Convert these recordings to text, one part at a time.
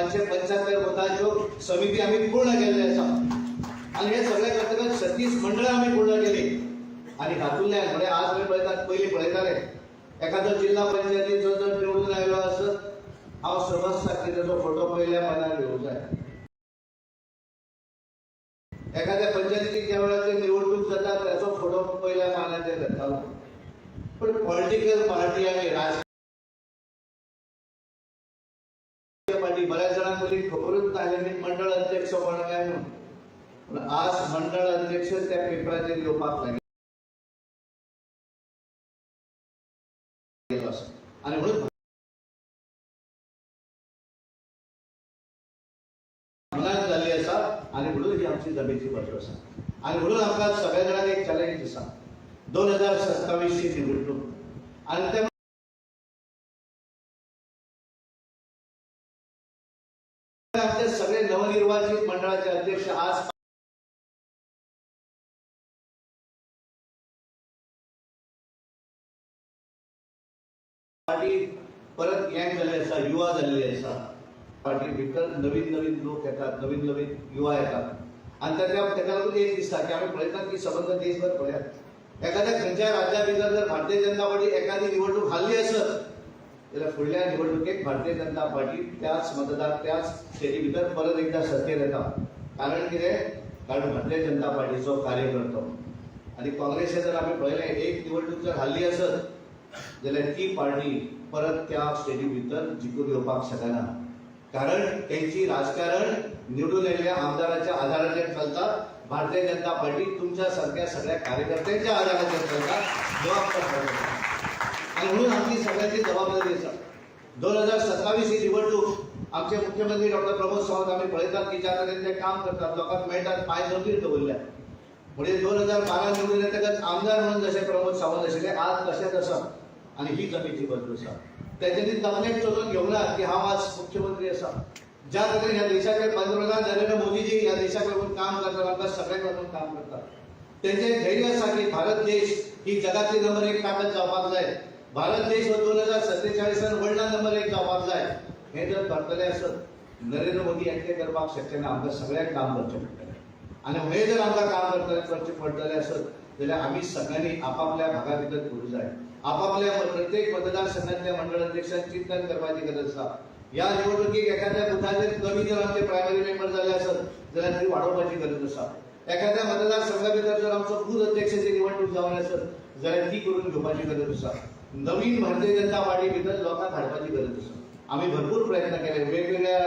575 बुथांच्यो समिती आमी पूर्ण केल्ले आसा. आनी हे सगळे करतकच 36 मंडळां आमी पूर्ण केली. आनी हातूंतल्यान म्हणजे आज आमी पळयतात, पयलीं पळयताले एखादो जिल्हा पंचायतीचो जर निवडून आयलो आसत, हांव समजता की ताचो फोटो पयल्या पानार येवंक जाय. एखाद्या पंचायतीची ज्या वेळार निवडणूक जाता त्याचो फोटो पयल्या पानाचेर येतालो. पण पॉलिटिकल पार्टी आणि राजकीय पार्टी बऱ्याच जाणांक पयलीं खबरूच नासलें मी मंडळ अध्यक्ष कोण काय म्हणून. पण आज मंडळ अध्यक्ष त्या पेपराचेर येवपाक लागिल्लो आसा. आनी म्हणून भावना जाल्ली आसा आनी म्हणून ही आमची जमेची बाजू आसा. आनी म्हणून आमकां सगळ्या जाणांक एक चॅलेंज आसा, 2027 ची निवडणूक. आनी ते आमचे सगळे नवनिर्वाचित मंडळाचे अध्यक्ष आज पार्टी परत यंग जाल्ली आसा, युवा जाल्ली आसा. पार्टी भितर नवीन नवीन लोक येतात, नवीन नवीन युवा येतात. आनी ताका लागून एक दिसता की आमी पळयतात की सबंद देशभर पळयात, एखाद्या खंयच्याय राज्या भितर जर भारतीय जनता पार्टी एखादी निवडणूक हारली आसत जाल्यार फुडल्या निवडणुकेक भारतीय जनता पार्टी त्याच मतदार त्याच स्टेटी भितर परत एकदा सत्तेर येता. कारण कितें? कारण भारतीय जनता पार्टीचो कार्यकर्तो. आनी काँग्रेस जर आमी पळयलें, एक निवडणूक जर हारली आसत जाल्यार ती पार्टी परत त्या स्टेटी भितर जिखून येवपाक शकना. कारण तेंची राजकारण निवडून आयिल्ल्या आमदाराच्या आधाराचेर चलता. भारतीय जनता पार्टी तुमच्या सारख्या सगळ्या कार्यकर्त्यांच्या आधाराचेर चलता, जबाबदार. आणि म्हणून आमची सगळ्यांची जबाबदारी आसा. 2027 ही निवडणूक आमचे मुख्यमंत्री डॉक्टर प्रमोद सावंत आमी पळयतात की ज्या तरेन ते काम करतात, लोकांक मेळटात, पांय जमनीर दवरल्या. म्हणजे 2012 निवडून येतकच आमदार म्हणून जशे प्रमोद सावंत आशिल्ले आज तशेंच आसा. आनी ही जमेची बाजू आसा. तेंच्यांनी तकलेक चलोवन घेवना की हांव आज मुख्यमंत्री आसा. ज्या तरेन ह्या देशाचे पंतप्रधान नरेंद्र मोदीजी ह्या देशाक लागून काम करतात, आमकां सगळ्यांक लागून काम करतात, तेंचें धैर्य आसा की भारत देश ही जगातली नंबर 1 ताकद जावपाक जाय, भारत देश हो 2047 वर्ल्डान नंबर 1 जावपाक जाय. हें जर करतले आसत नरेंद्र मोदी एकटे करपाक शकचे ना, आमकां सगळ्यांक काम करचें पडटलें. आनी हें जर आमकां काम करचें पडटलें आसत जाल्यार आमी सगळ्यांनी आपापल्या भागा भितर करूं जाय. आपापल्या प्रत्येक मतदारसंघातल्या मंडळ अध्यक्षान चिंतन करपाची गरज आसा. ह्या निवडणुकीक एखाद्या बुथाचेर कमी जर आमचे प्रायमरी मेंबर जाले आसत जाल्यार ती वाडोवपाची गरज आसा. एखाद्या मतदारसंघा भितर जर आमचो बूथ अध्यक्षाची निवडणूक जावन आसत जाल्यार ती करून घेवपाची गरज आसा. नवीन भारतीय जनता पार्टी भितर लोकांक हाडपाची गरज आसा. आमी भरपूर प्रयत्न केले, वेगवेगळ्या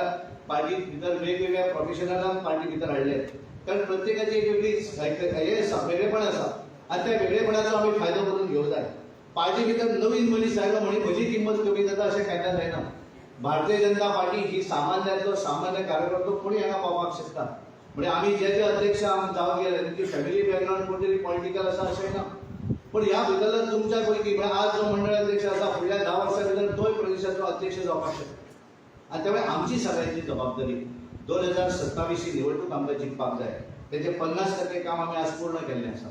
पार्टी भितर वेगवेगळ्या प्रोफेशनलांक पार्टी भितर हाडले, कारण प्रत्येकाची एक वेगळी हे आसा, वेगळेपण आसा आनी त्या वेगळेपणाचो आमी फायदो करून घेवंक जाय. पार्टी भितर नवीन मनीस आयलो म्हणून म्हजी किंमत कमी जाता अशें केन्ना जायना. भारतीय जनता पार्टी ही सामान्यांतलो सामान्य कार्यकर्तो कोणी हांगा पावपाक शकता. म्हणजे आमी जे जे अध्यक्ष जावन गेले तेंची फॅमिली बॅकग्रावंड कोण तरी पॉलिटिकल आसा अशें ना, पण ह्या भितरलो तुमच्या पैकी म्हळ्यार आज जो मंडळ अध्यक्ष आसा फुडल्या 10 वर्सां भितर तोय प्रदेशाचो अध्यक्ष जावपाक शकता. आनी त्यामुळे आमची सगळ्यांची जबाबदारी 2027 ही निवडणूक आमकां जिखपाक जाय. तेचे 50% काम आमी आज पूर्ण केल्लें आसा.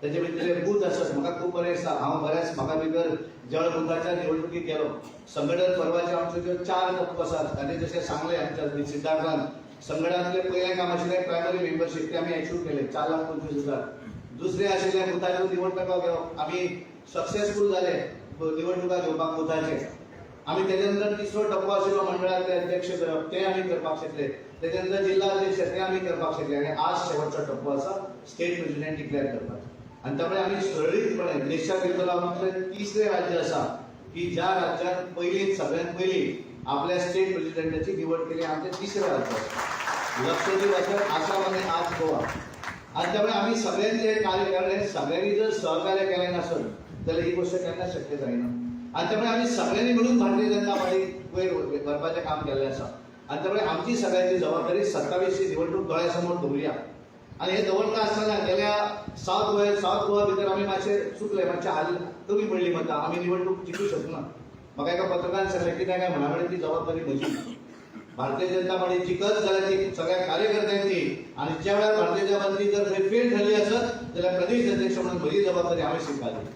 तेचे भितरले बूथ आसत, म्हाका खूब बरें दिसता, हांव बऱ्याच म्हाका भितर जळ बुथाच्या निवडणुकीक गेलो. संघटन पर्वाचे आमच्यो ज्यो 4 टप्पो आसात, तांणी जशें सांगलें आमच्या सिद्धार्थान, संघटनांतलें पयलें काम आशिल्लें प्रायमरी मेंबरशीप, तें आमी एचीव केलें 4,25,000. दुसरें आशिल्लें बुथाच्यो निवडणुका घेवप, आमी सक्सेसफूल जाले निवडणुका घेवपाक बुथाचे. आमी तेच्या नंतर तिसरो टप्पो आशिल्लो मंडळांतले अध्यक्ष करप, तें आमी करपाक शकले. तेच्या नंतर जिल्हा अध्यक्ष तें आमी करपाक शकले. आनी आज शेवटचो टप्पो आसा स्टेट प्रेसिडेंट डिक्लेअर करपाचो. आनी त्यामुळे आमी सुरळीतपणे देशा भितर आमचें तिसरें राज्य आसा की ज्या राज्यात पयलीं सगळ्यांत पयलीं आपल्या स्टेट प्रेसिडेंटाची निवड केली, आमचें तिसरें राज्य आसा. लक्षद्वीप आसा, आसाम आनी आज गोवा. आनी त्यामुळे आमी सगळ्यांनी हें कार्य कारण सगळ्यांनी जर सहकार्य केलें नासत जाल्यार ही गोश्ट केन्ना शक्य जायना. आनी त्यामुळे आमी सगळ्यांनी मिळून भारतीय जनता पार्टी वयर व्हरपाचें काम केल्लें आसा. आनी त्यामुळे आमची सगळ्यांची जबाबदारी 27 ची निवडणूक दोळ्यासमोर दवरुया. आनी हे दवरता आसतना गेल्या सावथ गोवा भितर आमी मातशे चुकले, मातशे हाल कमी पडली मतां, आमी निवडणूक जिखूंक शकना. म्हाका एका पत्रकारान सांगलें कितें काय म्हणा, ती जबाबदारी म्हजी. भारतीय जनता पार्टी जिखत जाल्यार ती सगळ्या कार्यकर्त्यांची, आनी ज्या वेळार भारतीय जनता पार्टी जर थंय फेल ठरली आसत जाल्यार प्रदेश अध्यक्ष म्हणून म्हजी जबाबदारी हांवें स्विकारली.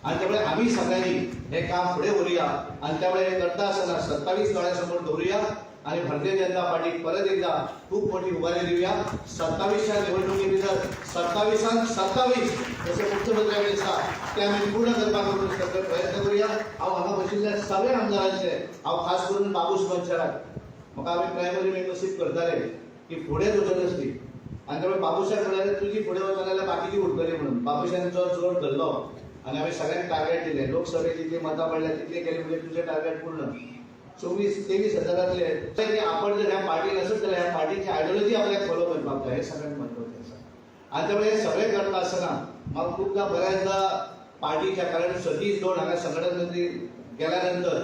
आनी त्यामुळे आमी सगळ्यांनी हें काम फुडें व्हरुया. आनी त्यामुळे हें करता आसतना 27 दोळ्यासमोर दवरुया. आणि भारतीय जनता पार्टी परत एकदा खूप मोठी उभारी देऊया. 27च्या निवडणुकीभितर 27 27 जसं मुख्यमंत्र्यांनी दिसा ते आमी पूर्ण करपाक सगळे प्रयत्न करूया. हांव हांगा बशिल्ल्या सगळ्या आमदारांचे, हांव खास करून बाबूश बनशराक, म्हाका आमी प्रायमरी मेंबरशीप करताले की फुडें वचत आसली आनी त्यामुळे बाबूशाक म्हणल्यार तुजी फुडें वचना जाल्यार बाकीची उरतली म्हणून बाबूशान जो जोर धरलो आनी आमी सगळ्यांक टार्गेट दिलें. लोकसभेत जितली मतां पडल्या तितले केले म्हणजे तुजें टार्गेट पूर्ण. 24-23 हजारातले की आपण जर ह्या पार्टीन आसत जाल्यार ह्या पार्टीची आयडियोलॉजी आपल्याक फॉलो करपाक जाय, हें सगळ्यात म्हत्वाचें आसा. आनी त्यामुळे हे सगळें करता आसतना म्हाका खुबदां बऱ्याचदा पार्टीच्या, कारण सतीश दोन हांगा संघटन मंत्री गेल्या नंतर,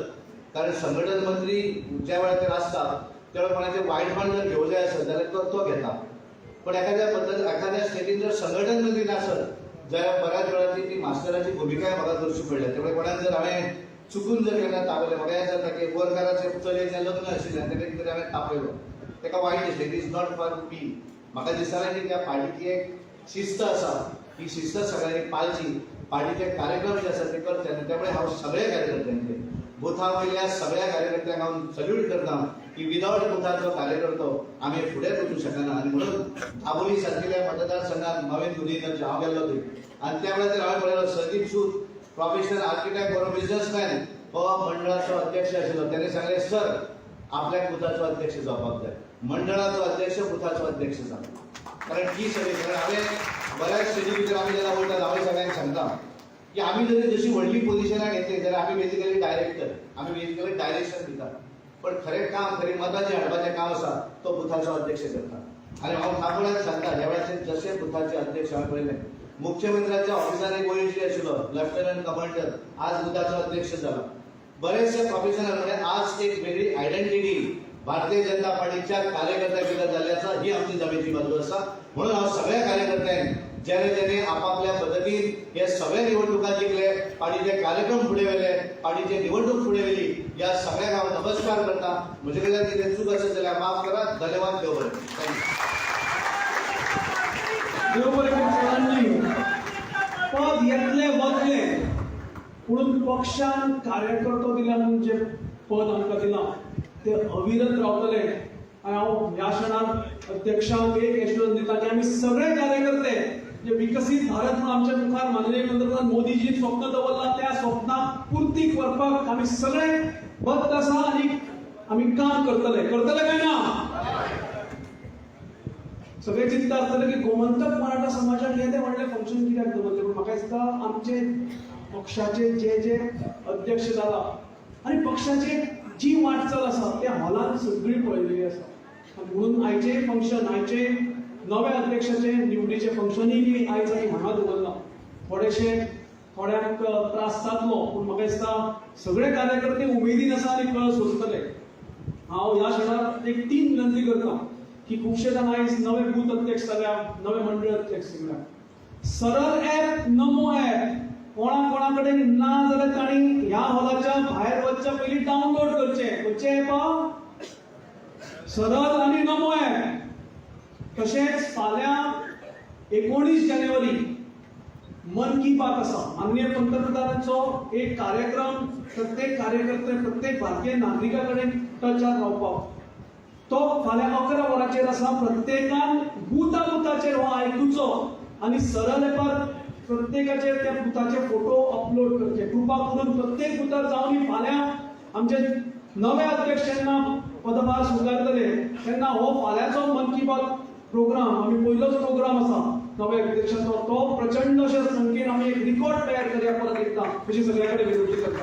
कारण संघटन मंत्री ज्या वेळार आसता त्या वेळार कोणाचें वायटपण जर घेवं जाय आसत जाल्यार तो तो घेता, पण एखाद्या पद्दत एखाद्या स्टेटीन जर संघटन मंत्री नासत जाल्यार बऱ्याच वेळार ती मास्टराची भुमिकाय म्हाका करची पडल्या. त्यामुळे कोणाक जर हांवें चुकून जर केन्ना तापयलें, म्हाका याद जाता की बोरकाराचें चलयेचें लग्न आशिल्लें आनी ताका कितें तरी हांवें तापयलो, ताका वायट दिसलें. It is not for me. म्हाका दिसतालें की त्या पार्टीची एक शिस्त आसा, ही शिस्त सगळ्यांनी पाळची, पार्टीचे कार्यक्रम जे आसा ते करचे. आनी त्यामुळे हांव सगळ्या कार्यकर्त्यांचे, बुथा वयल्या सगळ्या कार्यकर्त्यांक हांव सल्यूट करता की विदावट बुथाचो कार्यकर्तो आमी फुडें वचूंक शकना. आनी म्हणून दाबोली सारकिल्या मतदारसंघात नवीन दुरीन हांव गेल्लो थंय आनी त्या वेळार हांवें पळयलो, संदीप सूद, प्रोफेशनल आर्किटेक्ट बरो बिझनेसमॅन, हो मंडळाचो अध्यक्ष आशिल्लो. त्याने सांगलें, सर, आपल्याक बुथाचो अध्यक्ष जावपाक जाय. मंडळाचो अध्यक्ष बुथाचो अध्यक्ष जाला. कारण ही सगळी, कारण हांवें बऱ्याच स्टेजी भितर आमी जेन्ना वयतात, हांवें सगळ्यांक सांगता की आमी जरी जशी व्हडली पोझिशनां घेतली जाल्यार आमी बेजिकली डायरेक्टर, आमी बेजिकली डायरेक्शन दितात, पण खरें काम, खरी मतां जी हाडपाचें काम आसा तो बुथाचो अध्यक्ष करता. आनी हांव ठामपणान सांगता, ह्या वेळाचेर जशे बुथाचे अध्यक्ष हांवें पळयले, मुख्यमंत्र्याच्या ऑफिसान एक ओएसडी आशिल्लो, लेफ्टनंट कमांडर, आज बुथाचो अध्यक्ष जाला. बरेचसे प्रोफेशनल, म्हणजे आज एक वेगळी आयडेंटिटी भारतीय जनता पार्टीच्या कार्यकर्त्या भितर जाल्ली आसा. ही आमची जमेची बाजू आसा. म्हणून हांव सगळ्या कार्यकर्त्यांक, जेणे जेणे आपापल्या पद्दतीन हे सगळे निवडणुका जिखले, पार्टीचे कार्यक्रम फुडें व्हेले, पार्टीची निवडणूक फुडें व्हेली, ह्या सगळ्यांक हांव नमस्कार करता. म्हजे कडल्यान कितें चूक आसत जाल्यार माफ करा. धन्यवाद. देव बरें. Thank you. देव बरें करूं सगळ्यांनी. पद येतलें वतलें, पुणून पक्षान कार्यकर्तो दिल्या म्हणून जे पद आमकां दिलां ते अविरत रावतले. आनी हांव ह्या क्षणाक अध्यक्षांक एक एश्युरन्स दिता की आमी सगळे कार्यकर्ते जे विकसीत भारत म्हणून आमच्या मुखार माननीय पंतप्रधान मोदीजीन स्वप्न दवरलां, त्या स्वप्नाक पुर्तीक व्हरपाक आमी सगळे बद्द आसा आनी आमी काम करतले. करतले काय ना? सगळे चिंता आसतले की गोमंतक मराठा समाजान येदें व्हडलें फंक्शन कित्याक दवरलें? पूण म्हाका दिसता आमचे पक्षाचे जे जे अध्यक्ष जाला आनी पक्षाचे जी वाटचाल आसा त्या हॉलान सगळी पळयलेली आसा. आनी म्हणून आयचें फंक्शन, आयचे नव्या अध्यक्षाचे निवडीचें फंक्शनूय बी आयज आमी हांगा दवरलां. थोडेशे थोड्यांक त्रास जातलो, पूण म्हाका दिसता सगळे कार्यकर्ते उमेदीन आसा आनी कळ सोंसतले. हांव ह्या क्षणाक एक तीन विनंती करता की खुबशे जाण आयज नवे बूथ अध्यक्ष जाल्या, नवे मंडळ अध्यक्ष जाल्या. सरळ ऍप, नमो ऍप कोणा कोणा कडेन ना जाल्यार तांणी ह्या हॉलाच्या भायर वचच्या पयलीं डावनलोड करचें. खंयचें ऍप? सरळ आनी नमो ऍप. तशेंच फाल्यां 19 जानेवारी मन की बात आसा. माननीय पंतप्रधानांचो एक कार्यक्रम प्रत्येक कार्यकर्ते, प्रत्येक भारतीय नागरिका कडेन टचार रावपाक, तो फाल्यां 11 वरांचेर आसा. प्रत्येकान बुथा बुथाचेर हो आयकुचो आनी सरळ एपार प्रत्येकाचेर त्या बुथाचे फोटो अपलोड करचे. कृपा करून प्रत्येक बुथार जावन फाल्यां आमचे नवे अध्यक्ष जेन्ना पदभार स्विकारतले तेन्ना हो फाल्यांचो मन की बात प्रोग्राम, आमी पयलोच प्रोग्राम आसा नव्या अध्यक्षांचो, तो प्रचंड अशा संख्येन आमी एक रिकॉर्ड तयार करया परत एकदां, अशी सगळ्या कडेन विनंती करता.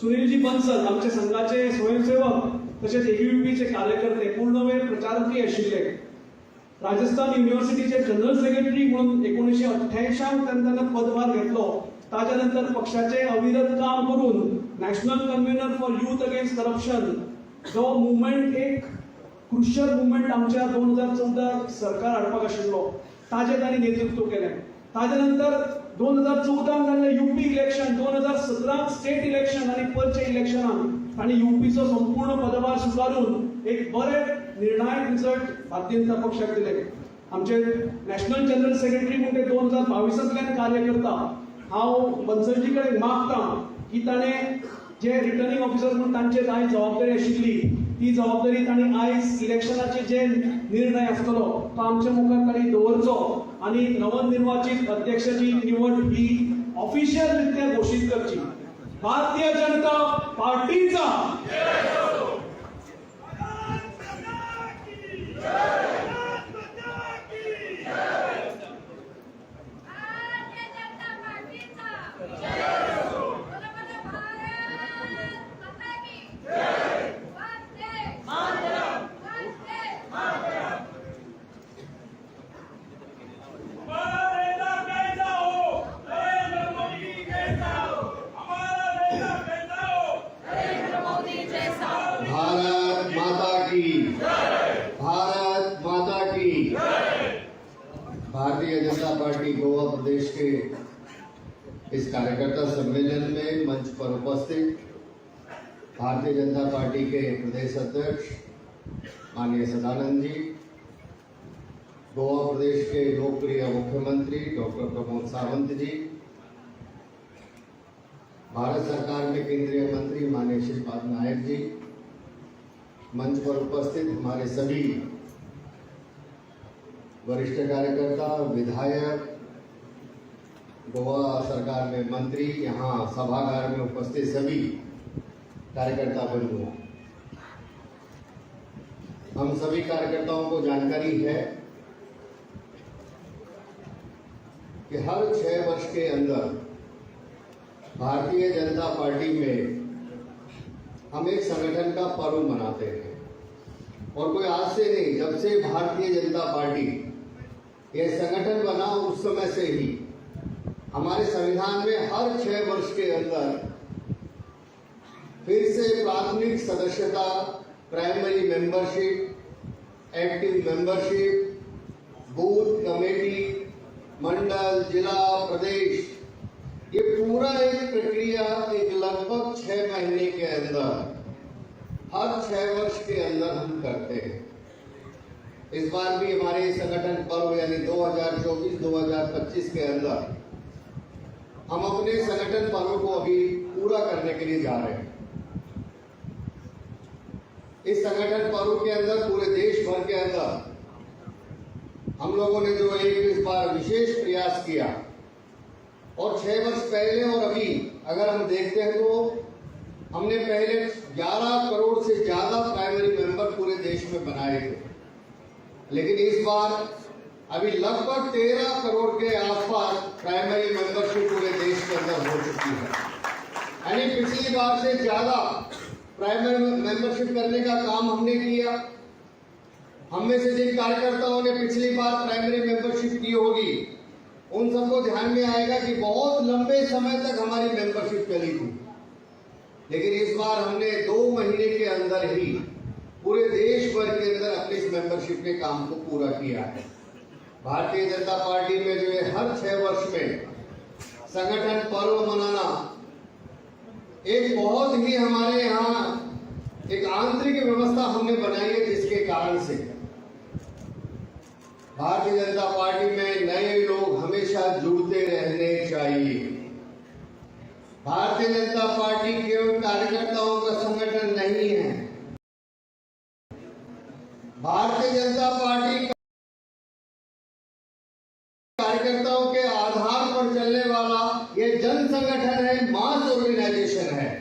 सुनीलजी बन्सल, आमचे संघाचे स्वयंसेवक तशेंच एबीव्हीपीचे कार्यकर्ते, पूर्ण वेळ प्रचारकय आशिल्ले. राजस्थान युनिव्हर्सिटीचे जनरल सेक्रेटरी म्हणून 1988 तांणी पदभार घेतलो. ताच्या नंतर पक्षाचे अविरत काम करून National Convener for Youth Against Corruption, जो मुवमेंट एक क्रुशल मुवमेंट आमच्या 2014 सरकार हाडपाक आशिल्लो, ताजें तांणी नेतृत्व केलें. ताच्या नंतर 2014 जाल्लें युपी इलेक्शन, 2017 स्टेट इलेक्शन आनी परचे इलेक्शनान तांणी युपीचो संपूर्ण पदभार स्विकारून एक बरे निर्णायक रिझल्ट भारतीय जनता पक्षाक दिले. आमचे नॅशनल जनरल सेक्रेटरी म्हूण ते 2022 कार्य करता. हांव बन्सलजी कडेन मागता की ताणें जे रिटर्निंग ऑफिसर म्हणून तांचे आयज जबाबदारी आशिल्ली ती जबाबदारी तांणी आयज इलेक्शनाचे जे निर्णय आसतलो तो आमच्या मुखार तांणी दवरचो आनी नवनिर्वाचित अध्यक्षाची निवड ही ऑफिशियल रित्या घोशीत करची. भारतीय जनता पार्टीचा भारतीय जनता पार्टीचा जय हो. बोला बोला भारत माता की जय. वंदे मातरम. वंदे मातरम. हमारा नेता कैसा हो, नरेंद्र मोदी कैसा हो, हमारा नेता कैसा हो. नरेंद्र मोदी जैसा. भारत माता की, भारत माता की. भारतीय जनता पार्टी गोवा प्रदेश के इस कार्यकर्ता सम्मेलन में मंच पर उपस्थित भारतीय जनता पार्टी के प्रदेश अध्यक्ष माननीय सदानंद जी, गोवा प्रदेश के लोकप्रिय मुख्यमंत्री डॉक्टर प्रमोद सावंत जी, भारत सरकार में केंद्रीय मंत्री माननीय श्रीपाद नायक जी, मंच पर उपस्थित हमारे सभी वरिष्ठ कार्यकर्ता, विधायक, गोवा सरकार में मंत्री, यहाँ सभागार में उपस्थित सभी कार्यकर्ता बंधुओं, हम सभी कार्यकर्ताओं को जानकारी है कि हर 6 वर्ष के अंदर भारतीय जनता पार्टी में हम एक संगठन का पर्व मनाते हैं. और कोई आज से नहीं, जब से भारतीय जनता पार्टी ये संगठन बना उस समय से ही हमारे संविधान में हर 6 वर्ष के अंदर फिर से प्राथमिक सदस्यता, primary membership, active membership, booth committee, मंडल, जिला, प्रदेश, ये पूरा एक प्रक्रिया एक लगभग 6 महीने के अंदर हर 6 वर्ष के अंदर हम करते हैं. इस बार भी हमारे संगठन पर्व यानी 2024-2025 के अंदर हम अपने संगठन पर्व को अभी पूरा करने के लिए जा रहे हैं. इस संगठन पर्व के अंदर पूरे देश भर के अंदर हम लोगों ने जो एक इस बार विशेष प्रयास किया, और 6 वर्ष पहले और अभी अगर हम देखते हैं तो हमने पहले 11 करोड़ से ज्यादा प्राइमरी मेंबर पूरे देश में बनाए थे, लेकिन इस बार अभी लगभग 13 करोड़ के आसपास प्राइमरी मेंबरशिप पूरे देश के अंदर हो चुकी है. यानी पिछली बार से ज्यादा प्राइमरी मेंबरशिप करने का काम हमने किया. हम में से जिन कार्यकर्ताओं ने पिछली बार प्राइमरी मेंबरशिप की होगी उन सबको ध्यान में आएगा कि बहुत लंबे समय तक हमारी मेंबरशिप चली थी, लेकिन इस बार हमने 2 महीने के अंदर ही पूरे देश भर के अंदर अपनी इस मेंबरशिप के काम को पूरा किया है. भारतीय जनता पार्टी में जो है हर 6 वर्ष में संगठन पर्व मनाना एक बहुत ही हमारे यहाँ एक आंतरिक व्यवस्था हमने बनाई है, जिसके कारण से भारतीय जनता पार्टी में नए लोग हमेशा जुड़ते रहने चाहिए. भारतीय जनता पार्टी केवल कार्यकर्ताओं का संगठन नहीं है. भारतीय जनता पार्टी कार्यकर्ताओं के आधार पर चलने वाला ये जन संगठन है, मास ऑर्गेनाइजेशन है.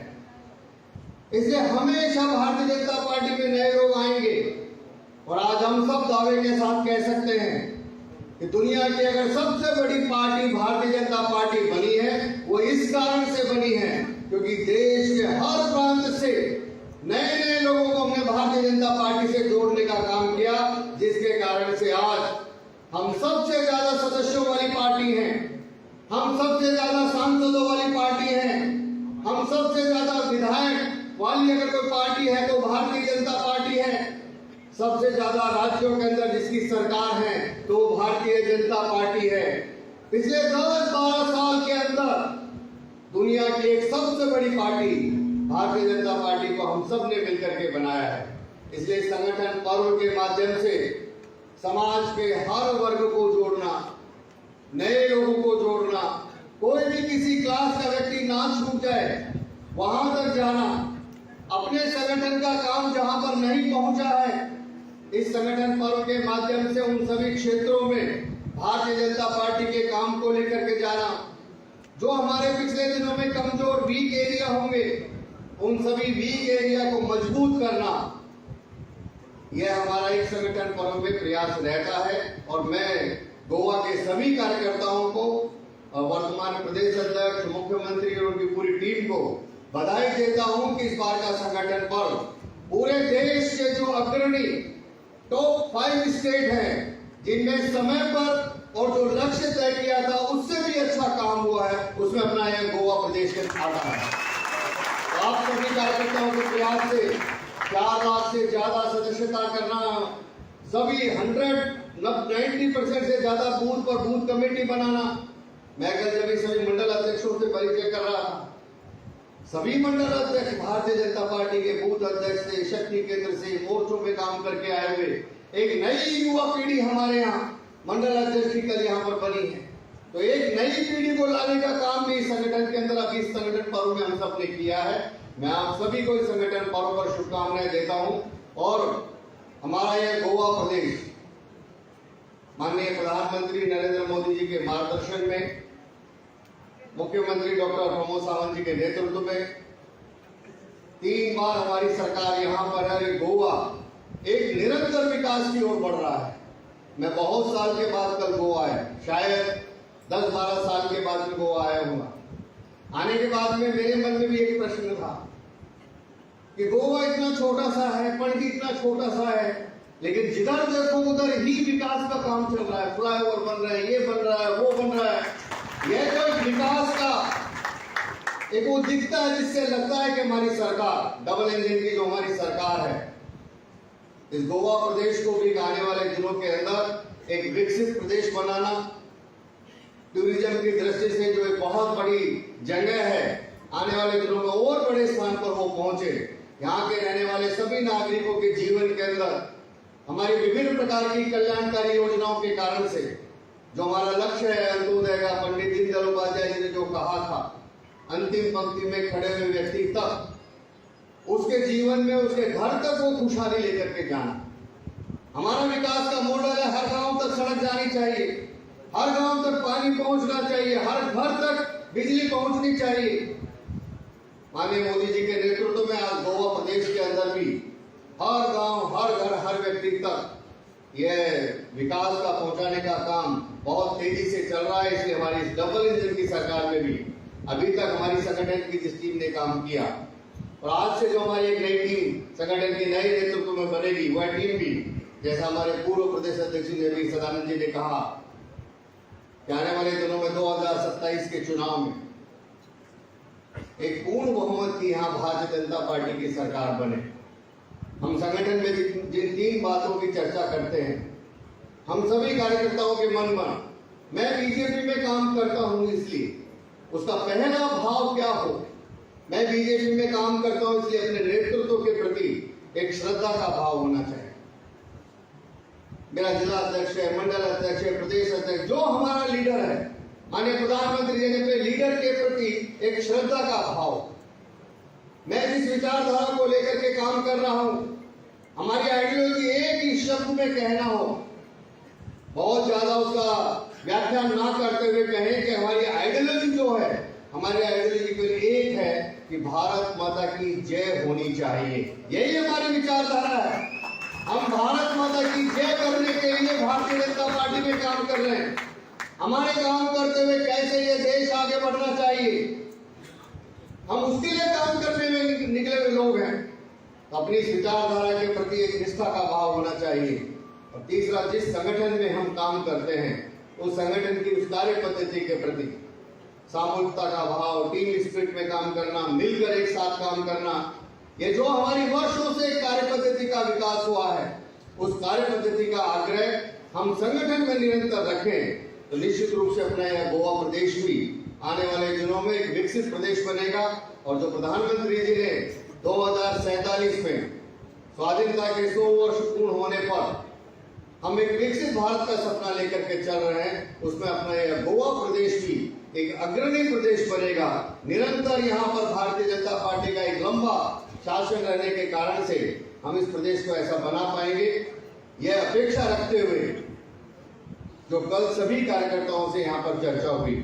इसलिए हमेशा भारतीय जनता पार्टी में नए लोग आएंगे. और आज हम सब दावे के साथ कह सकते हैं कि दुनिया की अगर सबसे बड़ी पार्टी भारतीय जनता पार्टी बनी है, वो इस कारण से बनी है क्योंकि देश के हर प्रांत से नए नए लोगों को हमने भारतीय जनता पार्टी से जोड़ने का काम किया, जिसके कारण से आज हम सबसे ज्यादा सदस्यों वाली पार्टी हैं, हम सबसे ज्यादा सांसदों वाली पार्टी हैं, हम सबसे ज्यादा विधायक वाली अगर कोई पार्टी है तो भारतीय जनता पार्टी है. सबसे ज्यादा राज्यों के अंदर जिसकी सरकार है तो भारतीय जनता पार्टी है. पिछले 10-12 साल के अंदर दुनिया की एक सबसे बड़ी पार्टी भारतीय जनता पार्टी को हम सब ने मिलकर के बनाया है. इसलिए संगठन पर्व के माध्यम से समाज के हर वर्ग को जोड़ना, नए लोगों को जोड़ना, कोई भी किसी क्लास का व्यक्ति ना छूट जाए, वहां तक जाना, अपने संगठन का काम जहां पर नहीं पहुंचा है, इस संगठन पर्व के माध्यम से उन सभी क्षेत्रों में भारतीय जनता पार्टी के काम को लेकर के जाना, जो हमारे पिछले दिनों में कमजोर वीक एरिया होंगे उन सभी वीक एरिया को मजबूत करना, यह हमारा एक संगठन पर्व में प्रयास रहता है। और मैं गोवा के सभी कार्यकर्ताओं को और वर्तमान प्रदेश अध्यक्ष, मुख्यमंत्री और उनकी पूरी टीम को बधाई देता हूं कि इस बार का संगठन पर्व पूरे देश के जो अग्रणी टॉप 5 स्टेट हैं, जिनमें समय पर और जो लक्ष्य तय किया था उससे भी अच्छा काम हुआ है, उसमें अपना यह गोवा प्रदेश के आता है। तो आप सभी कार्यकर्ताओं के प्रयास से 4 लाख से ज्यादा सदस्यता करना, सभी 190% से ज्यादा बूथ पर बूथ कमेटी बनाना। मैं कल जब सभी मंडल अध्यक्षों से परिचय कर रहा था, सभी मंडल अध्यक्ष Bharatiya Janata party K booth अध्यक्ष से, शक्ति केंद्र से, मोर्चों में काम करके आए हुए एक नई युवा पीढ़ी हमारे यहाँ मंडल अध्यक्ष की कल यहाँ पर बनी है। तो एक नई पीढ़ी को लाने का काम भी इस संगठन के अंदर अभी इस संगठन पर्व में हम सबने किया है। मैं आप सभी को इस संगठन पर्व पर शुभकामनाएं देता हूं। और हमारा यह गोवा प्रदेश माननीय प्रधानमंत्री नरेंद्र मोदी जी के मार्गदर्शन में, मुख्यमंत्री डॉक्टर प्रमोद सावंत जी के नेतृत्व में 3 बार हमारी सरकार यहाँ पर है। गोवा एक निरंतर विकास की ओर बढ़ रहा है। मैं बहुत साल के बाद कल गोवा आया, शायद 10-12 साल के बाद में गोवा आया हूँ। आने के बाद में मेरे मन में भी एक प्रश्न था कि गोवा इतना छोटा सा है, पणजी इतना छोटा सा है, लेकिन जिधर देखो उधर ही विकास का काम चल रहा है, फ्लाईओवर बन रहा है, ये बन रहा है, वो बन रहा है। यह तो एक विकास का एक वो दिखता है जिससे लगता है कि हमारी सरकार, डबल इंजन की जो हमारी सरकार है, इस गोवा प्रदेश को भी आने वाले दिनों के अंदर एक विकसित प्रदेश बनाना, टूरिज्म की दृष्टि से जो एक बहुत बड़ी जगह है, आने वाले दिनों में और बड़े स्थान पर वो पहुंचे। यहाँ के रहने वाले सभी नागरिकों के जीवन के अंदर हमारी विभिन्न प्रकार की कल्याणकारी योजनाओं के कारण से जो हमारा लक्ष्य है अंत्योदय का, पंडित दीनदयाल उपाध्याय जी ने जो कहा था, अंतिम पंक्ति में खड़े हुए व्यक्ति तक उसके जीवन में उसके घर तक वो खुशहाली लेकर के जाना। हमारा विकास का मॉडल है, हर गांव तक सड़क जानी चाहिए, हर गांव तक पानी पहुंचना चाहिए, हर घर तक बिजली पहुंचनी चाहिए। माननीय मोदी जी के नेतृत्व में आज गोवा प्रदेश के अंदर भी हर गांव, हर घर, हर व्यक्ति तक यह विकास का पहुंचाने का काम बहुत तेजी से चल रहा है। इसलिए हमारी इस डबल इंजन की सरकार में भी अभी तक हमारी संगठन की जिस टीम ने काम किया और आज से जो हमारी एक नई टीम संगठन के नए नेतृत्व में बनेगी, वह टीम भी, जैसा हमारे पूर्व प्रदेश अध्यक्ष ने सदानंद जी ने कहा कि आने वाले दिनों में 2027 के चुनाव में एक पूर्ण बहुमत की यहाँ भारतीय जनता पार्टी की सरकार बने। हम संगठन में जिन 3 बातों की चर्चा करते हैं, हम सभी कार्यकर्ताओं के मन में, मैं बीजेपी में काम करता हूं इसलिए उसका पहला भाव क्या हो, मैं बीजेपी में काम करता हूं इसलिए अपने नेतृत्व के प्रति एक श्रद्धा का भाव होना चाहिए। मेरा जिला अध्यक्ष है, मंडल अध्यक्ष है, प्रदेश अध्यक्ष, जो हमारा लीडर है, माननीय प्रधानमंत्री जी ने अपने लीडर के प्रति एक श्रद्धा का भाव, मैं जिस विचारधारा को लेकर के काम कर रहा हूं, हमारी आइडियोलॉजी एक ही शब्द में कहना हो, बहुत ज्यादा उसका व्याख्या ना करते हुए कहें कि हमारी आइडियोलॉजी जो है, हमारी आइडियोलॉजी केवल एक है कि भारत माता की जय होनी चाहिए। यही हमारी विचारधारा है। हम भारत माता की जय करने के लिए भारतीय जनता पार्टी में काम कर रहे हैं। हमारे काम करते हुए कैसे ये देश आगे बढ़ना चाहिए, हम उसके लिए काम करने में निकले हुए लोग हैं। तो अपनी विचारधारा के प्रति एक निष्ठा का भाव होना चाहिए। और तीसरा, जिस संगठन में हम काम करते हैं उस संगठन की उस कार्य पद्धति के प्रति सामूहिकता का भाव, टीम स्पिरिट में काम करना, मिलकर एक साथ काम करना, ये जो हमारी वर्षों से कार्य पद्धति का विकास हुआ है, उस कार्य पद्धति का आग्रह हम संगठन में निरंतर रखें तो निश्चित रूप से अपना यह गोवा प्रदेश भी आने वाले दिनों में एक विकसित प्रदेश बनेगा। और जो प्रधानमंत्री जी ने 2047 में स्वाधीनता के 100 वर्ष पूर्ण होने पर हम एक विकसित भारत का सपना लेकर के चल रहे हैं, उसमें अपना यह गोवा प्रदेश भी एक अग्रणी प्रदेश बनेगा। निरंतर यहाँ पर भारतीय जनता पार्टी का एक लंबा शासन रहने के कारण से हम इस प्रदेश को ऐसा बना पाएंगे। यह अपेक्षा रखते हुए जो कल सभी कार्यकर्ताओं से यहाँ पर चर्चा हुई,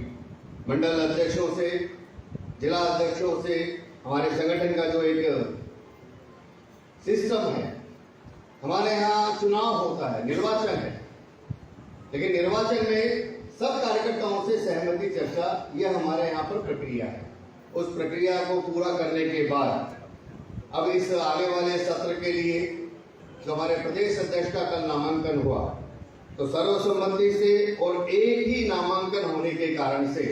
मंडल अध्यक्षों से, जिला अध्यक्षों से, हमारे संगठन का जो एक सिस्टम है, हमारे यहाँ चुनाव होता है, निर्वाचन है, लेकिन निर्वाचन में सब कार्यकर्ताओं से सहमति चर्चा, यह हमारे यहाँ पर प्रक्रिया है। उस प्रक्रिया को पूरा करने के बाद अब इस आने वाले सत्र के लिए जो हमारे प्रदेश अध्यक्ष का कल नामांकन हुआ, तो सर्वसम्मति से और एक ही नामांकन होने के कारण से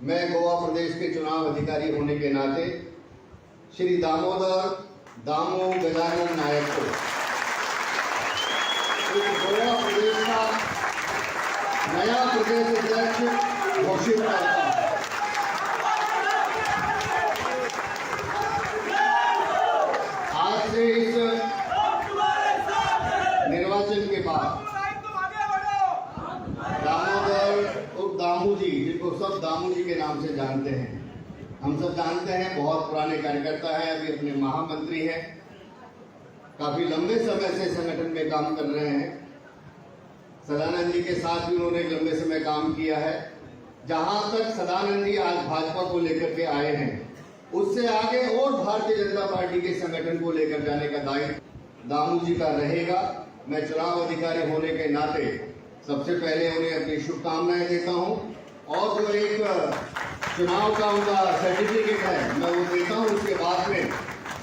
मैं गोवा प्रदेश के चुनाव अधिकारी होने के नाते श्री दामोदर दामो गजानन नायक को इस गोवा प्रदेश का नया प्रदेश अध्यक्ष घोषित करता हूं। आज से इस निर्वाचन के बाद दामोदर उर्फ दामू जी, जिनको सब दामू जी के नाम से जानते हैं, हम सब जानते हैं, बहुत पुराने कार्यकर्ता हैं, अभी अपने महामंत्री हैं, काफी लंबे समय से संगठन में काम कर रहे हैं। सदानंद जी के साथ भी उन्होंने लंबे समय काम किया है। जहां तक सदानंद जी आज भाजपा को लेकर के आए हैं, उससे आगे और भारतीय जनता पार्टी के संगठन को लेकर जाने का दायित्व दामू जी का रहेगा। मैं चुनाव अधिकारी होने के नाते सबसे पहले उन्हें अपनी शुभकामनाएं देता हूं और जो एक चुनाव का उनका सर्टिफिकेट है मैं वो देता हूं। उसके बाद में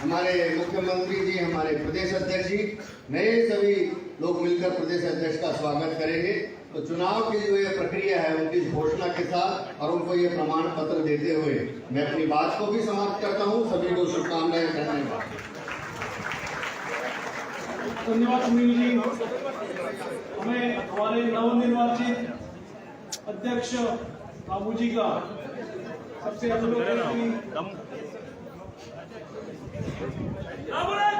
हमारे मुख्यमंत्री जी, हमारे प्रदेश अध्यक्ष जी, नए सभी लोग मिलकर प्रदेश अध्यक्ष का स्वागत करेंगे। तो चुनाव की जो ये प्रक्रिया है उनकी घोषणा के साथ और उनको ये प्रमाण पत्र देते हुए मैं अपनी बात को भी समाप्त करता हूँ। सभी को शुभकामनाएं, धन्यवाद। धन्यवाद सुनील जी। हमें हमारे नवनिर्वाचित अध्यक्ष बाबू जी का सबसे अनुरोध है कि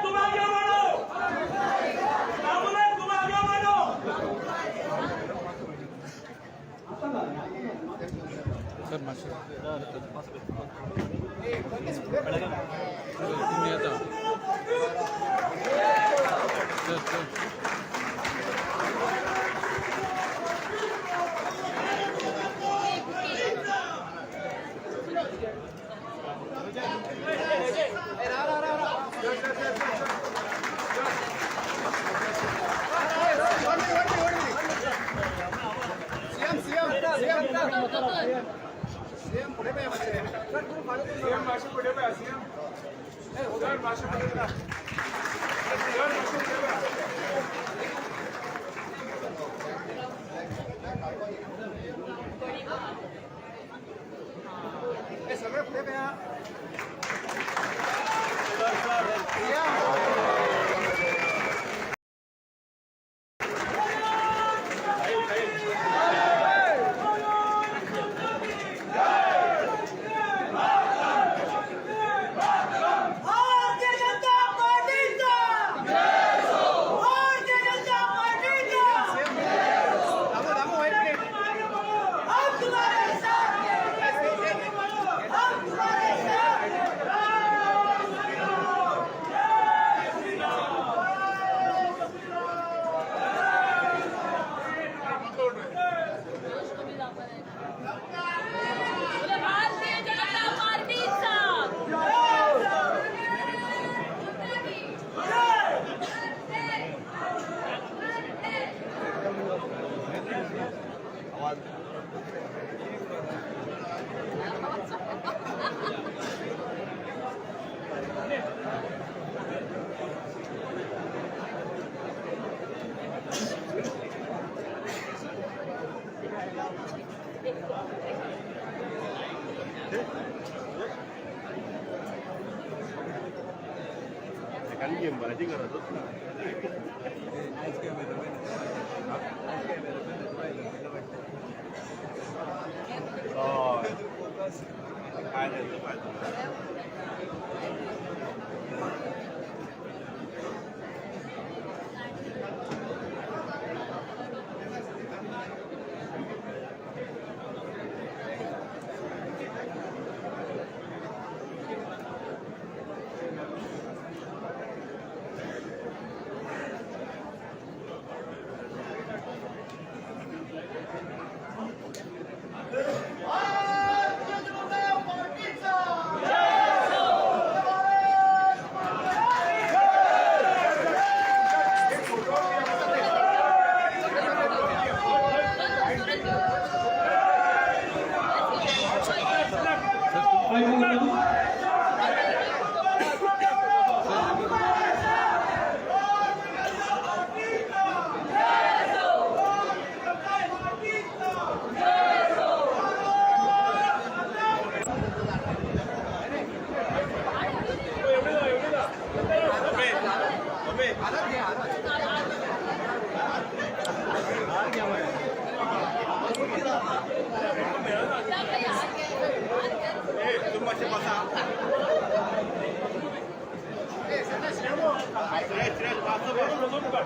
तुम आगे बढ़ो, तुम आगे बढ़ो। भारतीय जनता पार्टीचा भारतीय जनता पार्टीचा हम तुम्हारे साथ हैं, हम तुम्हारे साथ हैं। भारतीय जनता पार्टीचा भारतीय जनता पार्टीचा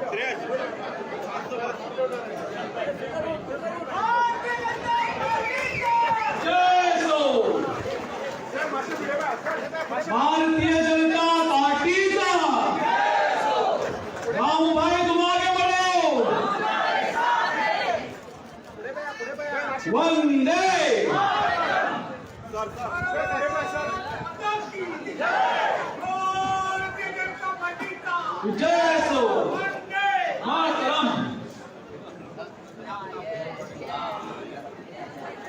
जय सो भारतीय जनता पार्टीचा. दामू भाई, तुम आगे बढ़ो. वंदे भारतीय जनता पार्टीचा. जय सो. वंदे मातरम.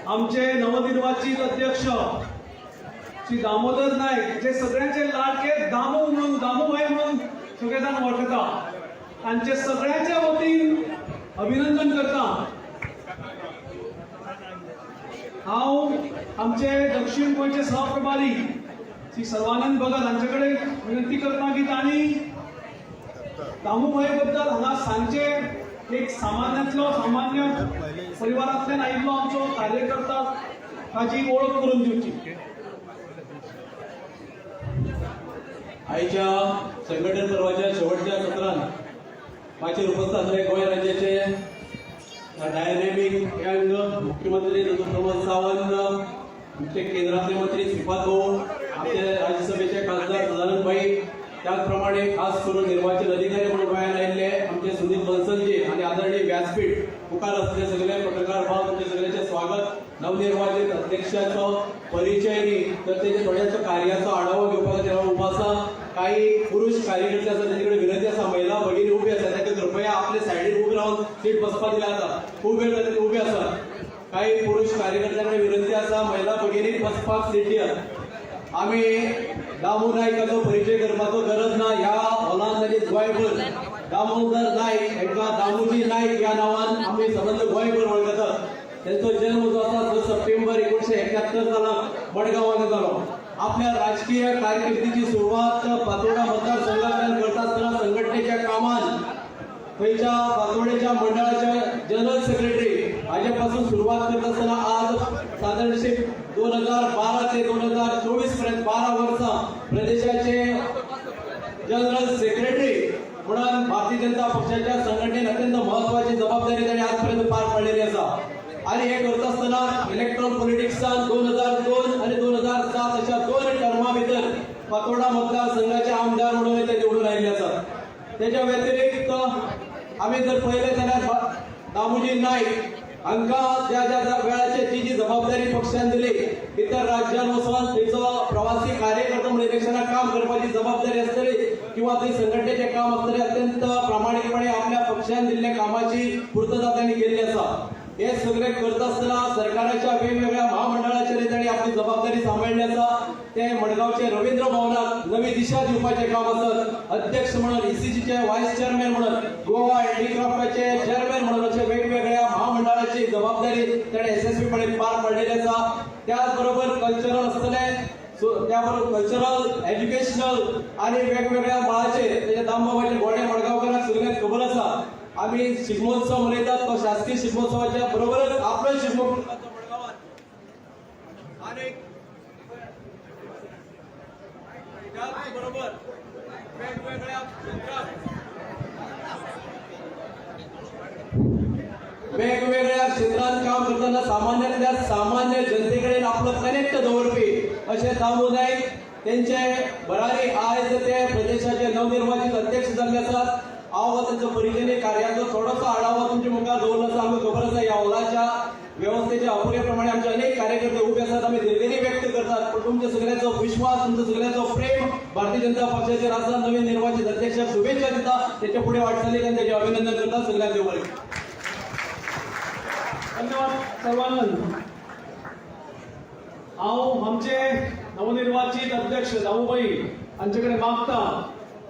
आमचे नवनिर्वाचित अध्यक्ष श्री दामोदर नाईक, जे सगळ्यांचे लाडके दामू म्हणून, दामूभाई म्हणून सगळे जाण वळखता, तांचे सगळ्यांच्या वतीन अभिनंदन करता. हांव आमचे दक्षिण गोंयचे सहप्रभारी श्री सर्वानंद भगत हांचे कडेन विनंती करता की तांणी दामूभाई बद्दल हांगा सांगचे. एक सामान्यांतलो सामान्य परिवारांतल्यान आयिल्लो आमचो कार्यकर्ता, ताची वळख करून दिवची. आयच्या संघटन पर्वाच्या शेवटच्या सत्रांत माचयेर उपस्थित आसले गोंय राज्याचे डायनॅमिक यंग मुख्यमंत्री डॉक्टर प्रमोद सावंत, आमचे केंद्रातले मंत्री श्रीपाद भाऊ, आमचे राज्यसभेचे खासदार सदानंद भाई, त्याचप्रमाणे खास करून निर्वाचन अधिकारी म्हणून गोंयांत आयिल्ले आमचे सुनील बन्सलजी आणि आदरणीय व्यासपीठ मुखार असले सगळे पत्रकार भाव, तुमचे सगळ्यांचे स्वागत. नवनिर्वाचित अध्यक्षाचो परिचय न्ही तर तेजे थोड्याचो कार्याचो आढावो घेवपा खातीर हांव उबो आसा. काही पुरुष कार्यकर्ते आसा, तेंचे कडेन विनंती आसा, महिला भगिनी उबी आसा, तांकां कृपया आपले सायडीन उबे रावन सीट बसपा दिल्या जाता. खूब वेळ जाता ते उबे आसात. काही पुरुष कार्यकर्त्यांकडे विनंती आसा, महिला भगिनीक बसपाक सीट दियात. आमी दामू नायकाचो परिचय करपाचो गरज ना. ह्या हॉलान आनी गोंयभर दामोदर नायक हांकां दामोजी नायक ह्या नांवान आमी सबंद गोंयभर वळखतात. तेंचो जल्म जो आसा 6 सप्टेंबर 1971 सालाक मडगांवांत जालो. आपल्या राजकीय कारकिर्दीची सुरवात पातोर्डा मतदारसंघांतल्यान करता आसतना संघटनेच्या कामान थंयच्या पातोर्डेच्या मंडळाच्या जनरल सेक्रेटरी हाजे पासून सुरवात करता आसतना आज सादारणशी 2012 ते 2024 पर्यंत 12 वर्सां प्रदेशाचे जनरल सेक्रेटरी म्हणून भारतीय जनता पक्षाच्या संघटनेन अत्यंत महत्वाची जबाबदारी तांणी आजपर्यंत पार पाडलेली आसा. आणि हे करता आसतना इलेक्ट्रॉन पॉलिटिक्सान 2002 आणि 2007 अशा 2 टर्मा भितर पातोर्डा मतदारसंघाचे आमदार म्हणून ते निवडून आयिल्ले आसात. त्याच्या व्यतिरिक्त आमी जर पळयलें जाल्यार दामोजी नायक हांकां ज्या ज्या वेळाचेर जी जी जबाबदारी पक्षान दिली, इतर राज्यांत वचून थंयचो प्रवासी कार्यकर्तो म्हणून इलेक्शनाक काम करपाची जबाबदारी आसतली किंवा थंय संघटनेचें काम आसतलें, अत्यंत प्रामाणीकपणे आपल्या पक्षान दिल्ल्या कामाची पूर्तता तांणी केल्ली आसा. हे सगळे करता आसतना सरकाराच्या वेगवेगळ्या महामंडळाचेर तांणी आपली जबाबदारी सांबाळिल्ली आसा. ते मडगांवचे रवींद्र भवनाक नवी दिशा दिवपाचें काम आसत, अध्यक्ष म्हणून, ईसीसीचे व्हायस चेअरमॅन म्हणून, गोवा हँडीक्राफ्टाचे चेअरमॅन म्हणून अशे वेगवेगळ्या महामंडळाची जबाबदारी ताणें यशस्वीपणे पार पाडलेली आसा. त्याचबरोबर कल्चरल आसतलें, सो त्याबरोबर कल्चरल, एज्युकेशनल आणि वेगवेगळ्या मळाचेर तेजे दामबाबाचे गोडे मडगांवकारांक सगळ्यांक खबर आसा. आमी शिगमोत्सव मनयतात तो शासकीय शिगमोत्सवाच्या बरोबरच आपलो शिगमो मडगांवात आणि त्याचबरोबर वेगवेगळ्या क्षेत्रात काम करताना सामान्यांतल्या सामान्य जनतेकडेन आपलो कनेक्ट दवरपी अशे दामू नायक तेंचे भरारी आयज ते प्रदेशाचे नवनिर्वाचित अध्यक्ष जाल्ले आसात. हांव तेंचो परिचय कार्याचो थोडोसो आढावो तुमच्या मुखार दवरलो आसा. आमकां खबर आसा ह्या हॉलाच्या व्यवस्थेच्या अपुरे प्रमाणे आमचे अनेक कार्यकर्ते उबे आसात. आमी दिलगिरी व्यक्त करतात, पण तुमच्या सगळ्यांचो विश्वास, तुमच्या सगळ्यांचो प्रेम भारतीय जनता पक्षाचेर आसा. नवीन निर्वाचित अध्यक्षाक शुभेच्छा दिता, तेच्या फुडें वाटचालीक आनी तेजें अभिनंदन करता. सगळ्यांक देव बरें. धन्यवाद सर्वानंद. हांव आमचे नवनिर्वाचित अध्यक्ष दामूभाई हांचे कडेन मागता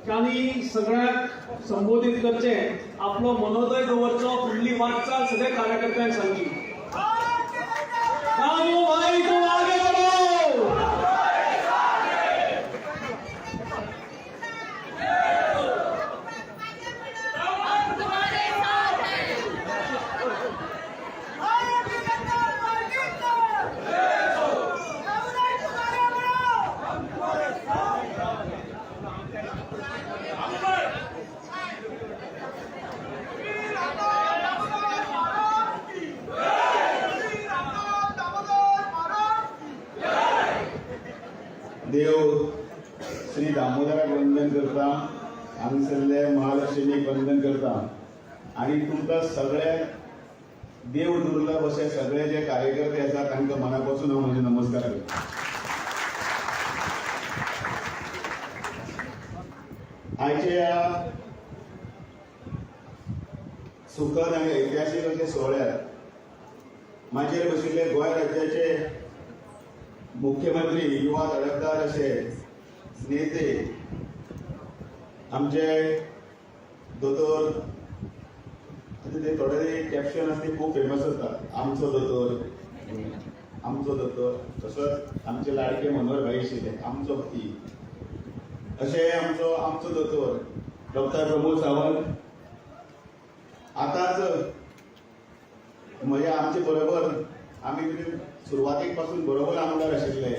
की आनी सगळ्यांक संबोधीत करचे, आपलो मनोदय दवरचो, फुडली वाटचाल सगळ्या कार्यकर्त्यांक सांगची. दामूभाई, तुम आगे बढ़ो. हम तुम्हारे साथ हैं. भारतीय जनता पार्टीचा दामू नाईक, तुम आगे बढ़ो. वंदन करता, हांगासरले महालक्ष्मीक वंदन करता आनी तुमकां सगळ्यांक देव दुर्लभ अशे सगळे जे कार्यकर्ते आसा तांकां मना पासून हांव म्हजे नमस्कार करता. आयच्या ह्या सुखद आनी ऐतिहासीक अशे सुवाळ्यात माचयेर बशिल्ले गोंय राज्याचे मुख्यमंत्री, युवा धडकदार अशे नेते आमचे दोतोर, आतां ते थोडे कॅप्शन आसा ते खूब फेमस आसता, आमचो दोतोर, आमचो दोतोर, तसोच आमचे लाडके मनोहर भाई आशिल्ले आमचो भाई, अशें आमचो आमचो दोतोर डॉक्टर प्रमोद सावंत आतांच म्हज्या आमचे बरोबर आमी सुरवातीक पासून बरोबर आमदार आशिल्ले,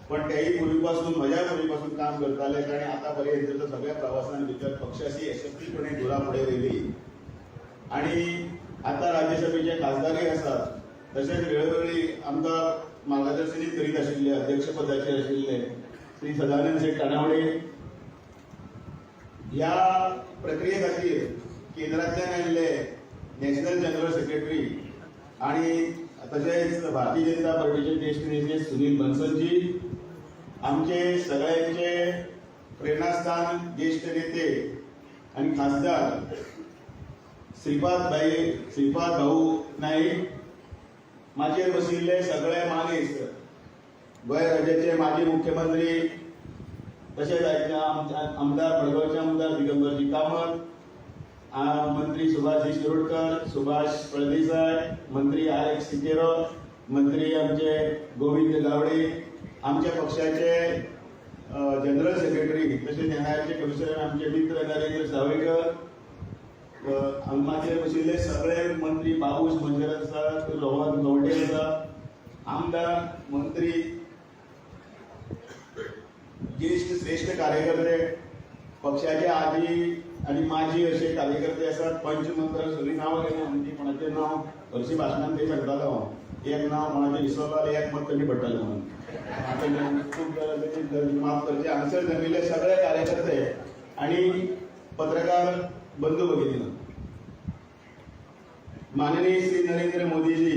पण तेय पूर्वी पासून म्हज्या पूर्वी पासून काम करताले आनी आतां पर्यंत सगळ्या प्रवासान भितर पक्षाची यशस्वीपणे धुरा फुडें व्हेली आनी आतां राज्यसभेचे खासदारय आसात. तशेंच वेळोवेळी आमकां मार्गदर्शनूय करीत आशिल्ले, अध्यक्षपदाचेर आशिल्ले श्री सदानंद शेट तानावडे. ह्या प्रक्रिये खातीर केंद्रांतल्यान आयिल्ले नॅशनल जनरल सेक्रेटरी आनी तशेंच भारतीय जनता पार्टीचे ज्येश्ठ नेते सुनील बन्सलजी, आमचे सगळ्यांचे प्रेरणास्थान ज्येश्ठ नेते आनी खासदार श्रीपाद भाऊ नाईक, माचयेर बशिल्ले सगळे मानेस्त, गोंय राज्याचे माजी मुख्यमंत्री तशेंच आमदार मडगांवचे आमदार दिगंबरजी कामत, मंत्री सुभाषजी शिरोडकर, सुभाष फळदेसाय, मंत्री आर एक्स सिकेरो, मंत्री आमचे गोविंद गावडे, आमच्या पक्षाचे जनरल सेक्रेटरी तशेंच एनआयचे कमिशनर आमचे मित्र नरेंद्र सावयकर, माचयेर बशिल्ले सगळे मंत्री बाबूश मंजर आसा, रोहन गवंडे आसा, आमदार, मंत्री, ज्येश्ठ श्रेश्ठ कार्यकर्ते, पक्षाचे आजी आनी माजी अशे कार्यकर्ते आसात. पंचमंत्र सगळीं नांवां घेना, म्हणजे कोणाचें नांव हरशीं भाशणान ते सांगतालो हांव, एक नांव कोणाचें विसरलो जाल्यार एक मत कमी पडटलें म्हणून. आतां खूब जाल्यार माफ करचें. हांगसर जमिल्ले सगळे कार्यकर्ते आनी पत्रकार बंधू भगिनी, माननीय श्री नरेंद्र मोदीजी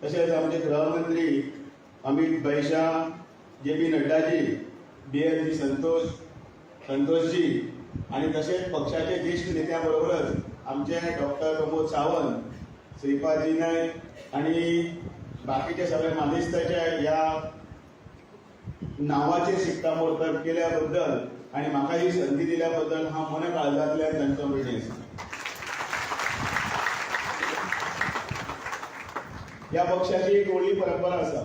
तशेंच आमचे गृहमंत्री अमित भाई शाह, जे पी नड्डाजी, बी एल जी संतोषजी आनी तशेंच पक्षाचे ज्येश्ठ नेत्या बरोबरच आमचे डॉक्टर प्रमोद सावंत, श्रीपादजी नायक आनी बाकीचे सगळे मानेस्ताच्या ह्या नांवाचेर शिक्कामोर्तब केल्या बद्दल आनी म्हाका ही संदी दिल्या बद्दल हांव मन काळजांतल्यान तांचो ऋणी आसा. ह्या पक्षाची एक व्हडली परंपरा आसा.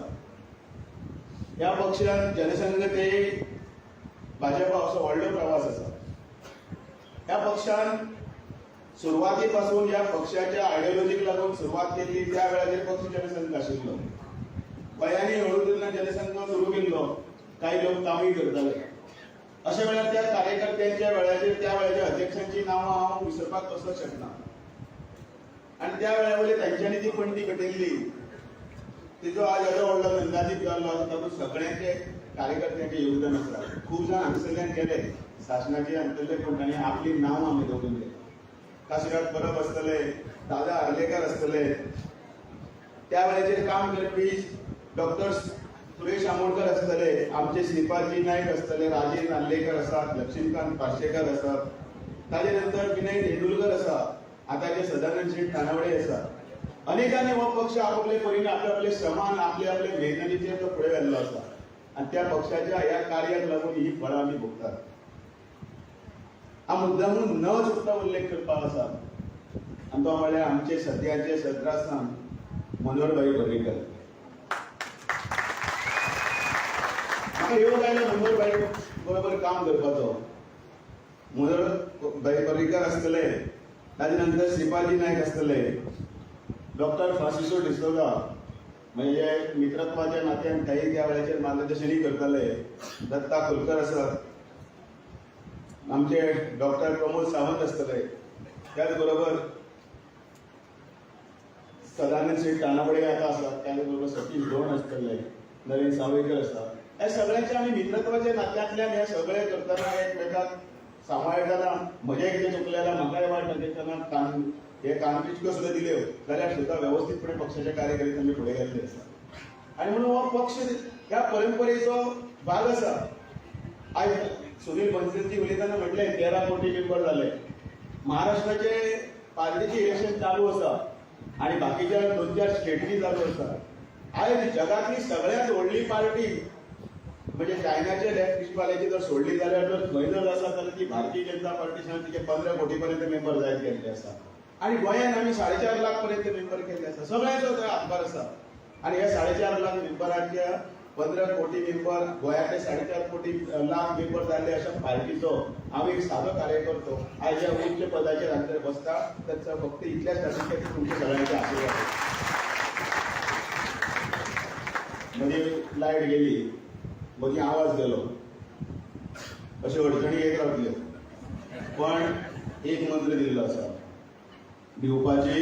ह्या पक्षान जनसंघ ते भाजपा असो व्हडलो प्रवास आसा. ह्या पक्षान सुरवाती पासून ह्या पक्षाच्या आयडियोलॉजीक लागून सुरवात केल्ली. त्या वेळाचेर पक्ष जनसंघ आशिल्लो. गोंयांनी हळू तेन्ना जनसंघ सुरू केल्लो, कांय लोक कामूय करताले. अशा वेळार त्या कार्यकर्त्यांच्या वेळाचेर त्या वेळाच्या अध्यक्षांची नांवां हांव विसरपाक कसोच शकना. आनी त्या वेळा वयले तांच्यांनी ती पणटी पेटयल्ली, तिचो आज येदो व्हडलो नंदादीप जाल्लो आसा. तातूंत सगळ्यांचे कार्यकर्त्यांचें योगदान आसा. खूब जाण हांगसरल्यान गेले सासणाचे अंतरले, पूण तांणी आपली नांवां आमी दवरले. काशिनाथ परब आसतले, दादा आर्लेकर आसतले, त्या वेळाचेर काम करपी डॉक्टर सुरेश आमोणकर आसतले, आमचे श्रीपादजी नायक आसतले, राजेंद्र आर्लेकर आसात, लक्ष्मीकांत पार्शेकर आसात, ताजे नंतर विनय तेंडुलकर आसा, आतांचे सदानंद शेट तानावडे आसा. अनेकांनी हो पक्ष आपले परीन आपले आपले श्रमान आपले आपले मेहनतीचेर तो फुडें व्हेल्लो आसा आनी त्या पक्षाच्या ह्या कार्याक लागून ही फळां आमी भोगतात. हांव मुद्दामून न चुकता उल्लेख करपाक आसा आनी तो म्हळ्यार आमचे सद्याचे सदरास्थान मनोहर भाई पर्रीकर. म्हाका योग आयलो मनोहर भाई बरोबर काम करपाचो. मनोहर भाई पर्रीकर आसतले, ताजे नंतर श्रीपादजी नायक आसतले, डॉक्टर फ्रांसिसो डिसोजा म्हणजे मित्रत्वाच्या नात्यान काही त्या वेळाचेर मार्गदर्शनूय करताले, दत्ता खोलकर आसात, आमचे डॉक्टर प्रमोद सावंत आसतले, त्याच बरोबर सदानंद शेट तानावडे आतां आसात, त्याच बरोबर सतीश गवण आसतले, नरेंद्र सावयकर आसा. ह्या सगळ्यांच्या आमी मित्रत्वाच्या नात्यांतल्यान हे सगळे करतना एकमेकाक सांबाळटना म्हजें कितें चुकलें जाल्यार म्हाकाय वाट दाखयतना कान हे कानपिचक्यो सुद्दां दिल्यो जाल्यार सुद्दां वेवस्थीतपणे पक्षाचें कार्य करीत आमी फुडें गेल्ले आसा. आनी म्हणून हो पक्ष ह्या परंपरेचो भाग आसा. आयज सुनील बन्सलजी उलयतना म्हटलें 13 कोटी मेंबर जाले. महाराष्ट्राचे पार्टीचे इलेक्शन चालू आसा आनी बाकीच्या 2-4 स्टेटनी चालू आसा. आयज जगातली सगळ्यात व्हडली पार्टी म्हणजे चायनाचे लेफ्टिस्टवाल्याची जर सोडली जाल्यार जर खंय जर आसा जाल्यार ती भारतीय जनता पार्टी तिचे 15 कोटी पर्यंत मेंबर जायत गेल्ले आसा. आनी गोंयांत आमी 4.5 लाख पर्यंत मेंबर केल्ले आसा. सगळ्यांचो थंय हातभार आसा. आनी ह्या 4.5 लाख मेंबरांच्या 15 कोटी मेंबर गोंयांतले 4.5 कोटी लाख मेंबर जाल्ले अशा पार्टीचो हांव एक सादो कार्यकर्तो आयज ह्या उच्च पदाचेर हांगासर बसता तांचो फक्त इतल्याच खातीर की तुमचे सगळ्यांचे आशिर्वाद. मदीं लायट गेली, मदीं आवाज गेलो, अश्यो अडचणी येत रावतल्यो. पण एक मंत्र दिल्लो आसा, भिवपाची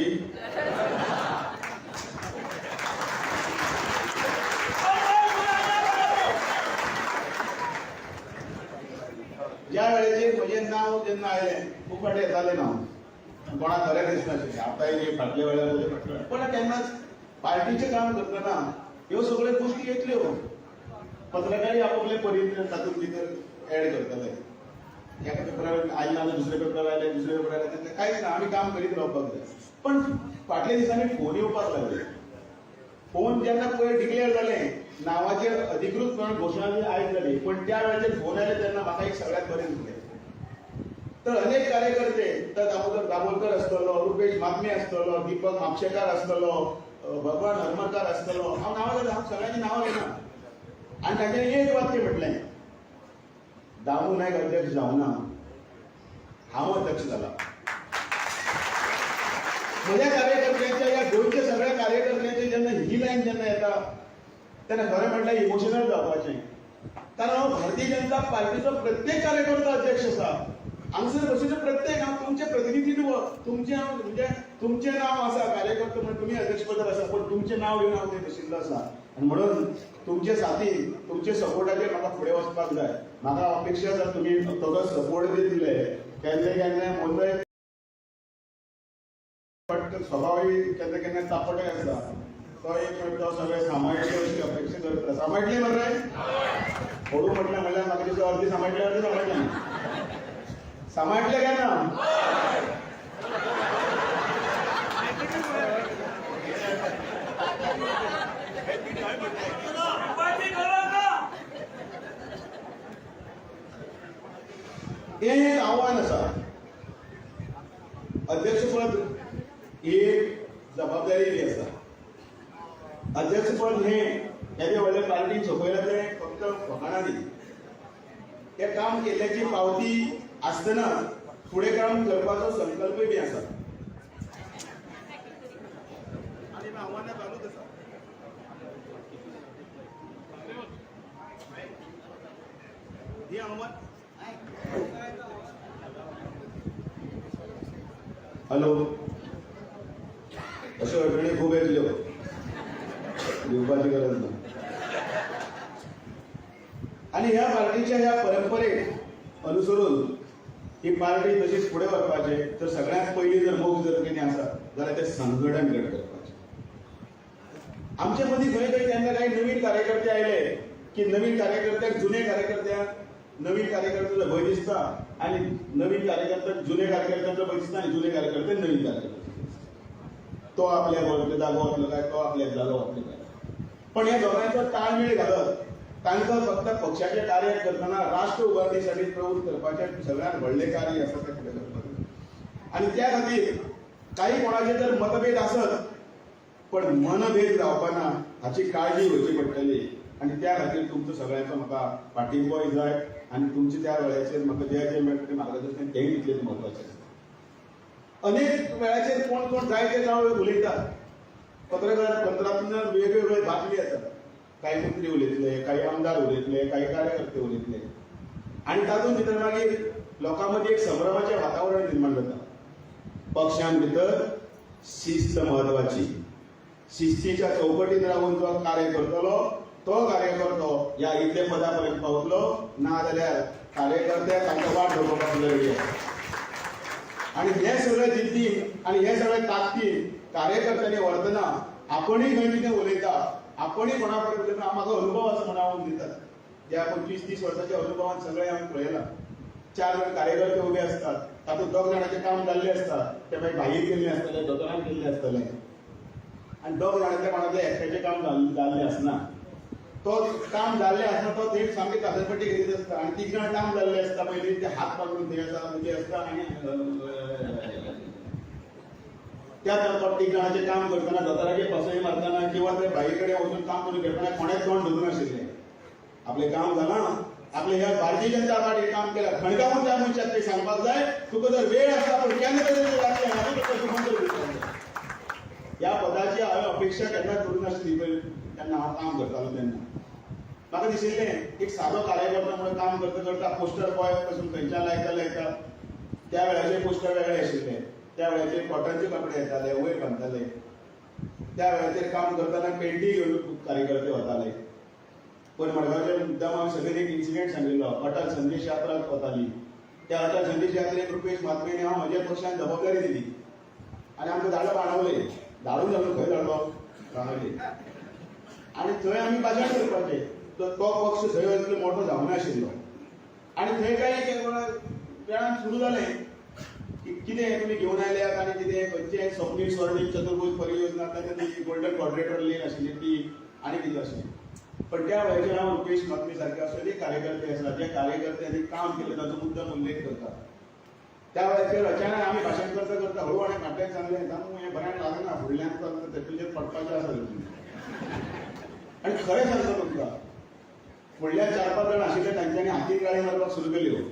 ज्या वेळेचेर म्हजें नांव जेन्ना आयलें खूब फावटी येतालें नांव, कोणाक खरें दिसनाशिल्लें. आतांय फाटल्या वेळार पण केन्नाच पार्टीचें काम करतना ह्यो सगळ्यो गोश्टी येतल्यो. पत्रकारय आपले परीन तातूंत भितर एड करतले. एका पेपरार आयलें ना दुसऱ्या पेपरार आयलें, दुसऱ्या पेपरार आयलें, तितलें कांयच ना. आमी काम करीत रावपाक जाय. पण फाटल्या दिसांनी फोन येवपाक लागले. फोन जेन्ना पयर डिक्लेअर जालें नांवाचेर अधिकृतपणान घोशणा बी आयज जाली, पण त्या वेळाचेर फोन आयले तेन्ना म्हाका एक सगळ्यांत बरें दिसलें. तर अनेक कार्यकर्ते, तर दामोदर दाबोलकर आसतलो, रुपेश मागमे आसतलो, दीपक म्हापशेकार आसतलो, भगवान हरमलकार आसतलो, हांव नांवां घेता, हांव सगळ्यांची नांवां घेना. आनी तांच्यांनी एक वाक्य म्हटलें, दामू नायक अध्यक्ष जावना, हांव अध्यक्ष जाला. म्हज्या कार्यकर्त्यांच्या ह्या गोंयच्या सगळ्या कार्यकर्त्यांची जेन्ना ही लायन जेन्ना येता तेन्ना खरें म्हटल्यार इमोशनल जावपाचें. कारण हांव भारतीय जनता पार्टीचो प्रत्येक कार्यकर्तो अध्यक्ष आसा. हांगसर बशिल्ले प्रत्येक हांव तुमचें प्रतिनिधित्व, तुमचें हांव म्हणजे तुमचें नांव आसा कार्यकर्तो म्हण तुमी अध्यक्षपदार आसा, पूण तुमचें नांव घेवन हांव थंय बशिल्लो आसा. आनी म्हणून तुमचे साथीन तुमचे सपोर्टाचेर म्हाका फुडें वचपाक जाय. म्हाका अपेक्षा आसा तुमी तसो सपोर्ट दितले. केन्ना केन्ना म्हजोय पट्ट स्वभावय केन्ना केन्ना चापटय आसा, तो एक तो सगळें सांबाळटलो अशी अपेक्षा करता. सांबाळटले मरे? हळू म्हटलें म्हणल्यार म्हाका दिसता अर्दी सांबाळटले, अर्दी सांबाळटले. सांबाळटले काय ना? हें एक आव्हान आसा. अध्यक्षपद ही एक जबाबदारी बी आसा. अध्यक्षपद हें येदें व्हडलें पार्टीन सोंपयलां तें फक्त फकाणां न्ही. तें काम केल्ल्याची पावती आसतना फुडें काम करपाचो संकल्पय बी आसा. आनी आव्हानां चालूच आसा. ही आव्हान हॅलो, अश्यो अडचणी खूब येतल्यो, भिवपाची गरज ना. आनी ह्या पार्टीच्या ह्या परंपरेक अनुसरून ही पार्टी तशीच फुडें व्हरपाचें तर सगळ्यांत पयलीं जर मोग जर कितें आसा जाल्यार तें संघटन घट करपाचें. आमचे मदीं खंय खंय केन्ना कांय नवीन कार्यकर्ते आयले की नवीन कार्यकर्त्याक जुने कार्यकर्त्याक नवीन कार्यकर्त्याचो भंय दिसता आनी नवीन कार्यकर्त्याक जुने कार्यकर्त्यांचो भंय दिसता आनी जुने कार्यकर्ते नवीन कार्यकर्ते तो आपल्याक वतलो जागो वतलो काय, तो आपल्याक जागो वतलो काय. पण ह्या दोगांचो ताळमेळ घालत तांकां फक्त पक्षाचें कार्य करतना राष्ट्र उबारणीसाठी प्रवृत्त करपाचें सगळ्यांत व्हडलें कार्य आसा तें फुडें करपाक. आनी त्या खातीर काही कोणाचे जर मतभेद आसत पण मनभेद जावपाना हाची काळजी घेवची पडटली. आनी त्या खातीर तुमचो सगळ्यांचो म्हाका पाठिंबोय जाय आनी तुमचे त्या वेळाचेर म्हाका जे जे मेळटा तें मार्गदर्शन तेंय तितलेंच म्हत्वाचें आसा. अनेक वेळाचेर कोण कोण जायते जावं उलयतात, पत्रकार पत्रांतल्यान वेगवेगळे बातमी येतात, काही मंत्री उलयतले, काही आमदार उलयतले, काही कार्यकर्ते उलयतले आनी तातूंत भितर मागीर लोकां मदीं एक संभ्रमाचें वातावरण निर्माण जाता. पक्षां भितर शिस्त म्हत्वाची. शिस्तीच्या चौकटीन रावन जो कार्य करतलो तो कार्यकर्तो ह्या इतले पदा पर्यंत पावतलो. ना जाल्यार कार्यकर्ते तांकां वाट दाखोवपाक रेडी आसा. आनी हे सगळे जिद्दीन आनी हे सगळे ताकदीन कार्यकर्त्यांनी व्हरतना आपणूय खंय कितें उलयता, आपणूय कोणा कडेन उलयता. म्हाका अनुभव आसा म्हणून हांव उलयता. ह्या 25-30 वर्साच्या अनुभवान सगळें हांवें पळयलां. 4 जाण कार्यकर्ते उबे आसतात, तातूंत 2 जाणांचें काम जाल्लें आसता, ते मागीर भाईन केल्लें आसतलें, दोतोरान केल्लें आसतलें, आनी 2 जाणांतल्या कोणाचें एकट्याचें काम जाल्लें आसना. तो काम जाल्लें आसना तो थंय सामकी कातरपट्टी घेत आसता. आनी 3 जाण काम जाल्लें आसता पयलीं ते हात पांगरून थंय आसा, उबे आसता. आनी त्या 3 जाणांचें काम करतना दोतोराचे पासय मारतना किंवा ते भाई कडेन वचून काम करून घेतना कोणेंच तोंड धरूंक नाशिल्लें. आपलें काम जालां, आपले ह्या भारतीय जनता पार्टी काम केलां. खणकामून त्या मनशाक ते सांगपाक जाय, तुका जर वेळ आसता पूण केन्ना तरी जातलें हातूंत तुका सुमंत्र. ह्या पदाची हांवें अपेक्षा केन्नाच करूंक नाशिल्ली. पळय तेन्ना हांव काम करतालो तेन्ना म्हाका दिशिल्लें एक सादो कार्यकर्ता म्हणून काम करता करता पोस्टर बॉय पासून खंयच्यान लायता लायता. त्या वेळाचेर पोस्टर वेगळे आशिल्ले, त्या वेळाचेर कॉटनचे कपडे येताले, वयर बांदताले. त्या वेळाचेर काम करतना पेंटी घेवन कार्यकर्ते वताले. पण मडगांवच्या मुद्दाम हांवें सगळे एक इन्सिडेंट सांगिल्लो. अटल संदेश यात्रा वताली, त्या अटल संदेश यात्रेक रुपेश म्हात्रेने हांव म्हज्या पक्षान जबाबदारी दिली आनी आमकां धाडलो बाणावले. धाडून धाडून खंय धाडलो? बाणावले. आनी थंय आमी भाशण करपाचें. तो पक्ष थंय इतलो मोठो जावंक नाशिल्लो. आनी थंय काय वेळान सुरू जालें की कितें तुमी घेवन आयल्यात आनी कितें खंयचें स्वप्नील स्वर्णीम चतुर्भुज परियोजना, ताच्या ती गोल्डन क्वाड्रेटर लेन आशिल्ली ती आनी कितें अशें. पण त्या वेळाचेर हांव रुपेश म्हात्रे सारके अशे कार्यकर्ते आसा जे कार्यकर्त्यांनी काम केलें ताचो मुद्दाम उल्लेख करता. त्या वेळाचेर अचानक आमी भाशण करता करता हळू आनी फाटल्यान सांगलें, दामू हें बऱ्यान लागना, फुडल्यान तुजेर पडपाचें आसा. आनी खरें सांगता तुमकां, फुडल्या 4-5 जाण आशिल्ले तांच्यांनी हातीन गाळी मारपाक सुरू केल्यो.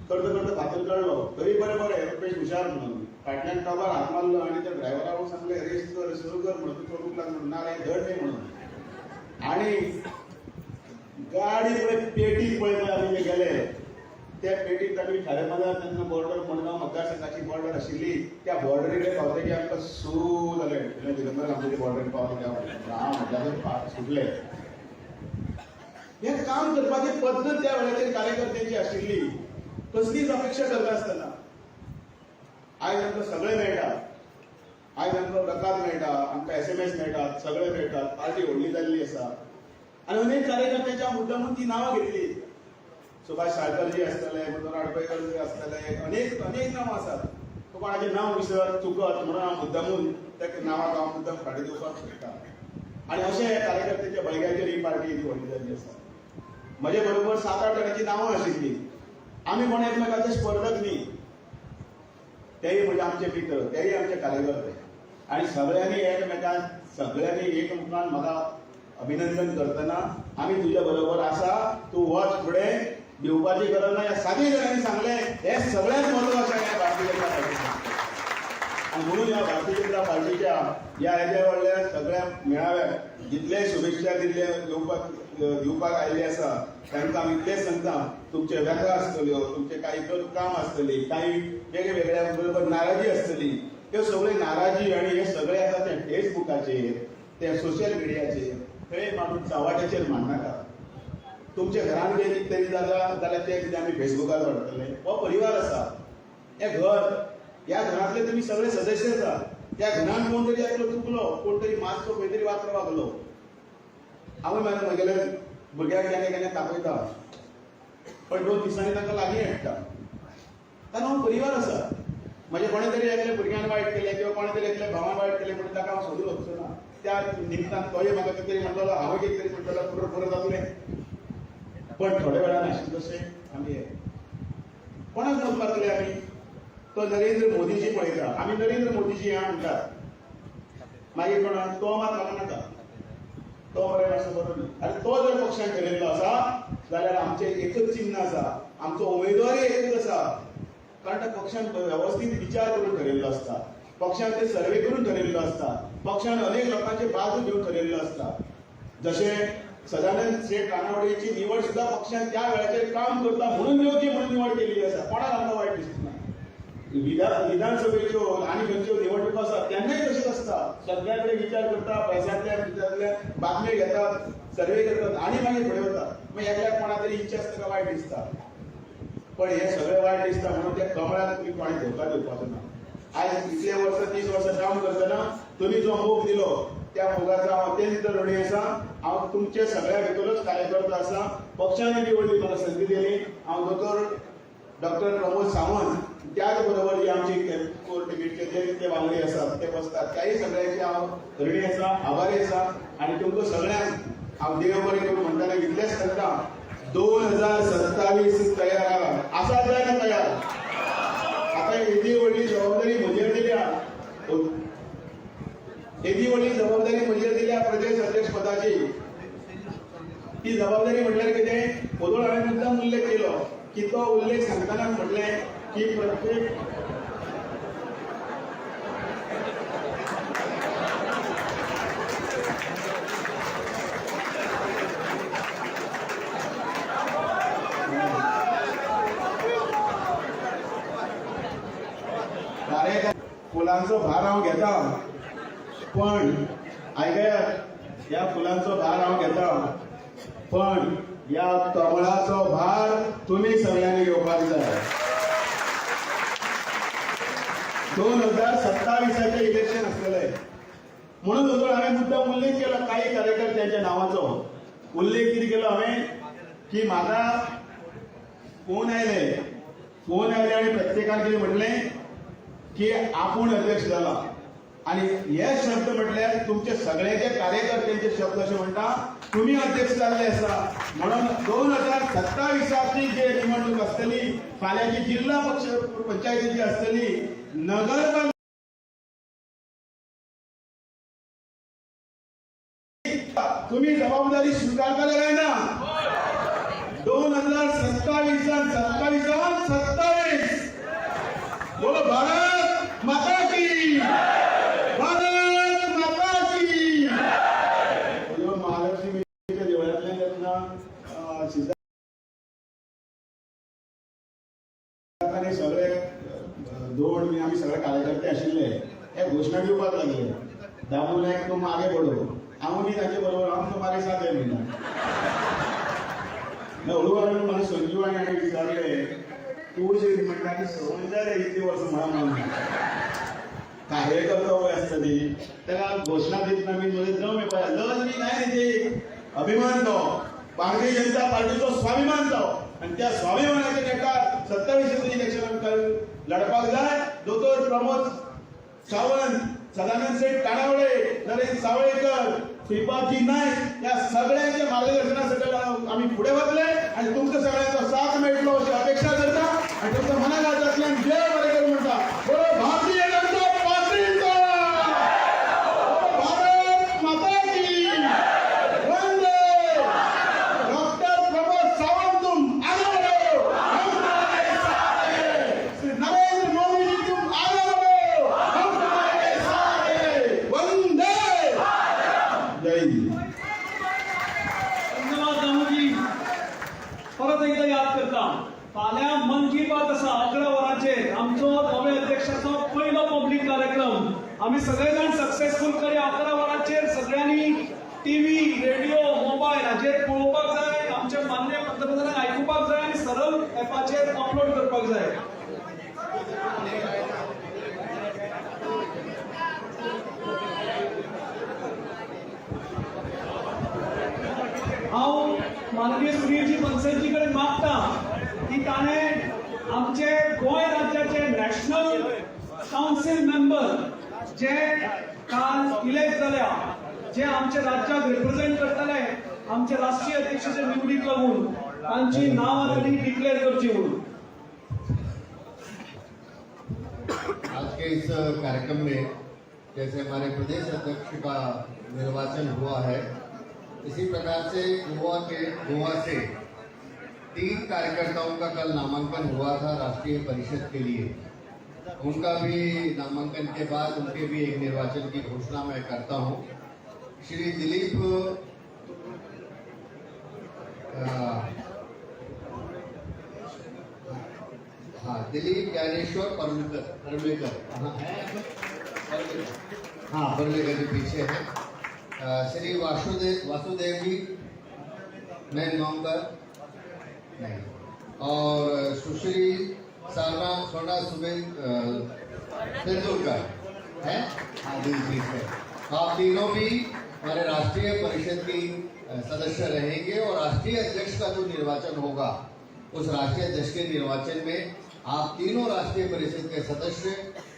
करता करता फातर काडलो तरी बरें बरें रुपेश हुशार म्हणून फाटल्यान टोबार हात मारलो आनी त्या ड्रायव्हराक सांगलें रेस कर, सुरू कर म्हणून, तूं चलूंक लाग म्हणून, ना रे धड न्ही म्हणून. आनी गाडी पळय पेटीक पळय पळय आमी जे गेले त्या पेटीक तांणी खारेबाजार तेन्ना बॉर्डर मडगांव मतदारसंघाची बॉर्डर आशिल्ली. त्या बॉर्डरी कडेन पावतकीर आमकां सू जालें. दिगंबर आमचे बॉर्डरीर पावले त्या हांव म्हटल्यार सुटले. हें काम करपाची पद्दत त्या वेळाचेर कार्यकर्त्यांची आशिल्ली, कसलीच अपेक्षा करनासतना. आयज आमकां सगळें मेळटा, आयज आमकां रकाद मेळटा, आमकां SMS मेळटात, सगळें मेळटात. पार्टी व्हडली जाल्ली आसा आनी अनेक कार्यकर्त्यांच्या मुद्दामून ती नांवां घेतली. सुभाष साळकरजी आसतले, मनोहर आडपयकर आसतले, अनेक अनेक नांवां आसात. तो कोणाचें नांव विसरत चुकत म्हणून हांव मुद्दामून त्या नांवाक हांव मुद्दाम फाटीं दिवपाक सोदता. आनी अशे कार्यकर्त्यांच्या बळग्याचेर ही पार्टी ही व्हडली जाल्ली आसा. म्हजे बरोबर 7-8 जाणांची नांवां आशिल्लीं. आमी कोण एकमेकाचे स्पर्धक न्ही, तेय म्हणजे आमचे मित्र, तेय आमचे कार्यकर्ते. आनी सगळ्यांनी एकमेकान सगळ्यांनी एकमुखान म्हाका अभिनंदन करतना आमी तुज्या बरोबर आसा, तूं वच फुडें, भिवपाची गरज ना, ह्या सातय जाणांनी सांगलें. हें सगळ्यांत म्हत्वाचें ह्या भारतीय जनता पार्टीचें. आनी म्हणून ह्या भारतीय जनता पार्टीच्या ह्या येद्या व्हडल्या सगळ्या मेळाव्याक जितले शुभेच्छा दिल्ले दिवपाक आयिल्ले आसा तांकां आमी इतलेंच सांगता, तुमचे व्यथा आसतल्यो, तुमचे काही काम आसतली, काही वेगळे वेगळ्या बरोबर नाराजी आसतली. त्यो सगळे नाराजी आनी हे सगळे आसा ते फेसबुकाचेर, ते सोशल मिडियाचेर थंय मांडून चव्हाट्याचेर मांडनाका. तुमच्या घरान कितें तरी जाता जाल्यार ते कितें आमी फेसबुकार वाडटले. हो परिवार आसा, हें घर, ह्या घरांतले तुमी सगळे सदस्य आसा. त्या घरान कोण तरी एकलो चुकलो, कोण तरी मातसो खंय तरी वात्र वागलो. हांवूय मागीर म्हगेल्या भुरग्यांक केन्ना केन्ना तापयता, पण 2 दिसांनी तांकां लागीं हाडटा, कारण हो परिवार आसा. म्हजे कोणें तरी एकल्या भुरग्यान वायट केलें किंवा कोणें तरी एकल्या भावान वायट केलें म्हणून ताका हांव सोडून वचचो ना. त्या निमतान तोय म्हाका कितें तरी म्हणटलो, हांवूय कितें तरी म्हणटलो, पुरो पुरो जातलें. पण थोड्या वेळान आशिल्लें तशें आमी कोणाक मत मारतले आमी? तो नरेंद्र मोदीजी पळयता, आमी नरेंद्र मोदीजी ह्या म्हणटात. मागीर कोणाक तो मात म्हाका नाका, तो बरें मातसो बरो न्ही. आनी तो जर पक्षान ठरयल्लो आसा जाल्यार आमचें एकच चिन्न आसा, आमचो उमेदवारय एकूच आसा. कारण त्या पक्षान वेवस्थीत विचार करून ठरयल्लो आसता, पक्षान ते सर्वे करून ठरयल्लो आसता, पक्षान अनेक लोकांचे बाजू घेवन ठरयल्लो आसता. जशें सदानंद शेठ रानावडेची निवड सुद्धा पक्षान त्या वेळाचेर काम करता म्हणून योग्य म्हणून निवड केल्ली आसा. कोणाक आमकां वायट दिसना. विधानसभेच्यो आनी खंयच्यो निवडणुको आसा तेन्नाय तशेंच आसता. सगळ्या कडेन विचार करता, पैशांतल्यान भितरल्यान बातम्यो घेतात, सर्वे करतात आनी मागीर फुडें वता. मागीर एकल्याक कोणा तरी इच्छा आसता काय वायट दिसता, पण हे सगळें वायट दिसता म्हणून त्या कमळाक तुमी कोणें धोका दिवपाचो ना. आयज इतले वर्सां 30 वर्सां काम करतना तुमी जो मोग दिलो त्या मोगाचो हांव अत्यंत ऋणी आसा. हांव तुमचे सगळ्या भितरूच कार्यकर्ता आसा. पक्षाने बी व्हडली म्हाका संदी दिली. हांव दोतोर डॉक्टर प्रमोद सावंत त्याच बरोबर जे आमचे कोर टिकेटचे जे ते वांगडी आसात ते बसतात त्याही सगळ्यांचे हांव ऋणी आसा, आभारी आसा. आनी तुमकां सगळ्यांक हांव देव बरें करूं म्हणटना इतलेंच सांगता, 2027 तयार आसा जाय ना तयार. आता येदी व्हडली जबाबदारी म्हजेर दिल्या, येदी व्हडली जबाबदारी म्हजेर दिल्या प्रदेश अध्यक्ष पदाची. ती जबाबदारी म्हटल्यार कितें, वदोळ हांवें मुद्दाम उल्लेख केलो की तो उल्लेख सांगतना म्हटलें की प्रत्येक फुलांचो भार हांव घेता, पण आयकयात, ह्या फुलांचो भार हांव घेता, पण ह्या कमळाचो भार तुमी सगळ्यांनी घेवपाक जाय. 2027 इलेक्शन आसलेलें म्हणून वदोळ हांवें मुद्दाम उल्लेख केलो काही कार्यकर्त्यांच्या नांवाचो. उल्लेख कितें केलो हांवें की म्हाका फोन आयले, फोन आयले आनी प्रत्येकान कितें म्हटलें की आपूण अध्यक्ष जाला. आनी हे शब्द म्हटल्यार तुमचे सगळ्यांचे कार्यकर्त्यांचे शब्द अशें म्हणटा, तुमी अध्यक्ष जाल्ले आसा. म्हणून 2027 जे निवडणूक आसतली, फाल्यांची जिल्हा पक्ष पंचायतीची आसतली, नगरपालिका, तुमी जबाबदारी स्वीकारतले काय ना? 2027 27 27 बोलो भारत माता की, भारत माता की. महालक्ष्मीच्या देवळांतल्यान येतना सिद्धार्थ आनी सगळे दोन बी आमी सगळे कार्यकर्ते आशिल्ले, हे घोशणा दिवपाक लागले, दामू नायक तुम आगे बढो. हांव बी तांचे बरोबर, हांव तुम्हारे साथ है म्हणटा. हळू हळू म्हाका संजू आनी हांणी विचारले, तूं अशें म्हणटा की संवय जाय रे इतली वर्सां म्हणा म्हणून कार्यकर्ता वय आसता ती, ताका घोशणा दितना बी म्हजे दम येवपा लज बी काय न्ही, ती अभिमान तो भारतीय जनता पार्टीचो स्वाभिमान तो. आनी त्या स्वाभिमानाच्या नेटार 27 इलेक्शन आमकां लढपाक जाय. दोतोर प्रमोद सावंत, सदानंद सेठ तानावडे, नरेंद्र सावळेकर, श्रीपादजी नायक ह्या सगळ्यांच्या मार्गदर्शना सकयल आमी फुडें वतले आनी तुमकां सगळ्यांचो साथ मेळटलो अशी अपेक्षा करता आनी तुमकां मनाकाळजांतल्यान जय बरें करूं म्हणटा. बोलो भारतीय जनता पार्टीचा, भारत माता की, वंदे. डॉक्टर प्रमोद सावंत तुम आगे बढ़ो, हम तुम्हारे साथ हैं. श्री नरेंद्र मोदी जी तुम आगे बढ़ो, हम तुम्हारे साथ हैं. वंदे. जय हिंद. धन्यवाद दामूजी. परत एकदा याद करता, फाल्यां मन की बात आसा 11 वरांचेर. आमचो नवे अध्यक्षाचो पयलो पब्लीक कार्यक्रम आमी सगळे जाण सक्सेसफूल करया. 11 वरांचेर सगळ्यांनी टीव्ही, रेडिओ, मोबायल हाचेर पळोवपाक जाय, आमच्या मान्य पंतप्रधानांक आयकुपाक जाय आनी सरळ एपाचेर अपलोड करपाक जाय. हांव माननीय सुधीरजी बन्सलजी कडेन मागता की ताणें आमचे गोंय राज्याचे नॅशनल कावन्सील मेंबर जे काल इलेक्ट जाल्या, जे आमच्या राज्याक रिप्रेझेंट करतले आमच्या राष्ट्रीय अध्यक्षाच्या निवडीक लागून, तांची नांवां तांणी डिक्लेअर करची म्हणून. आज के इस कार्यक्रम में जैसे हमारे प्रदेश अध्यक्ष का निर्वाचन हुआ है, इसी प्रकार से गोवा से 3 कार्यकर्ताओं का कल नामांकन हुआ था राष्ट्रीय परिषद के लिए. उनका भी नामांकन के बाद उनके भी एक निर्वाचन की घोषणा मैं करता हूं. श्री दिलीप हाँ दिलीप ज्ञानेश्वर परमेकर, परमेकर हाँ है, हाँ परमेकर के पीछे है. श्री वासुदेव जी नंदगांवकर नहीं, और सुश्री सारना सोना सुबेन तेंदुलकर है। हाँ जी ठीक है। आप तीनों भी हमारे राष्ट्रीय परिषद की सदस्य रहेंगे और राष्ट्रीय अध्यक्ष का जो निर्वाचन होगा उस राष्ट्रीय अध्यक्ष के निर्वाचन में आप तीनों राष्ट्रीय परिषद के सदस्य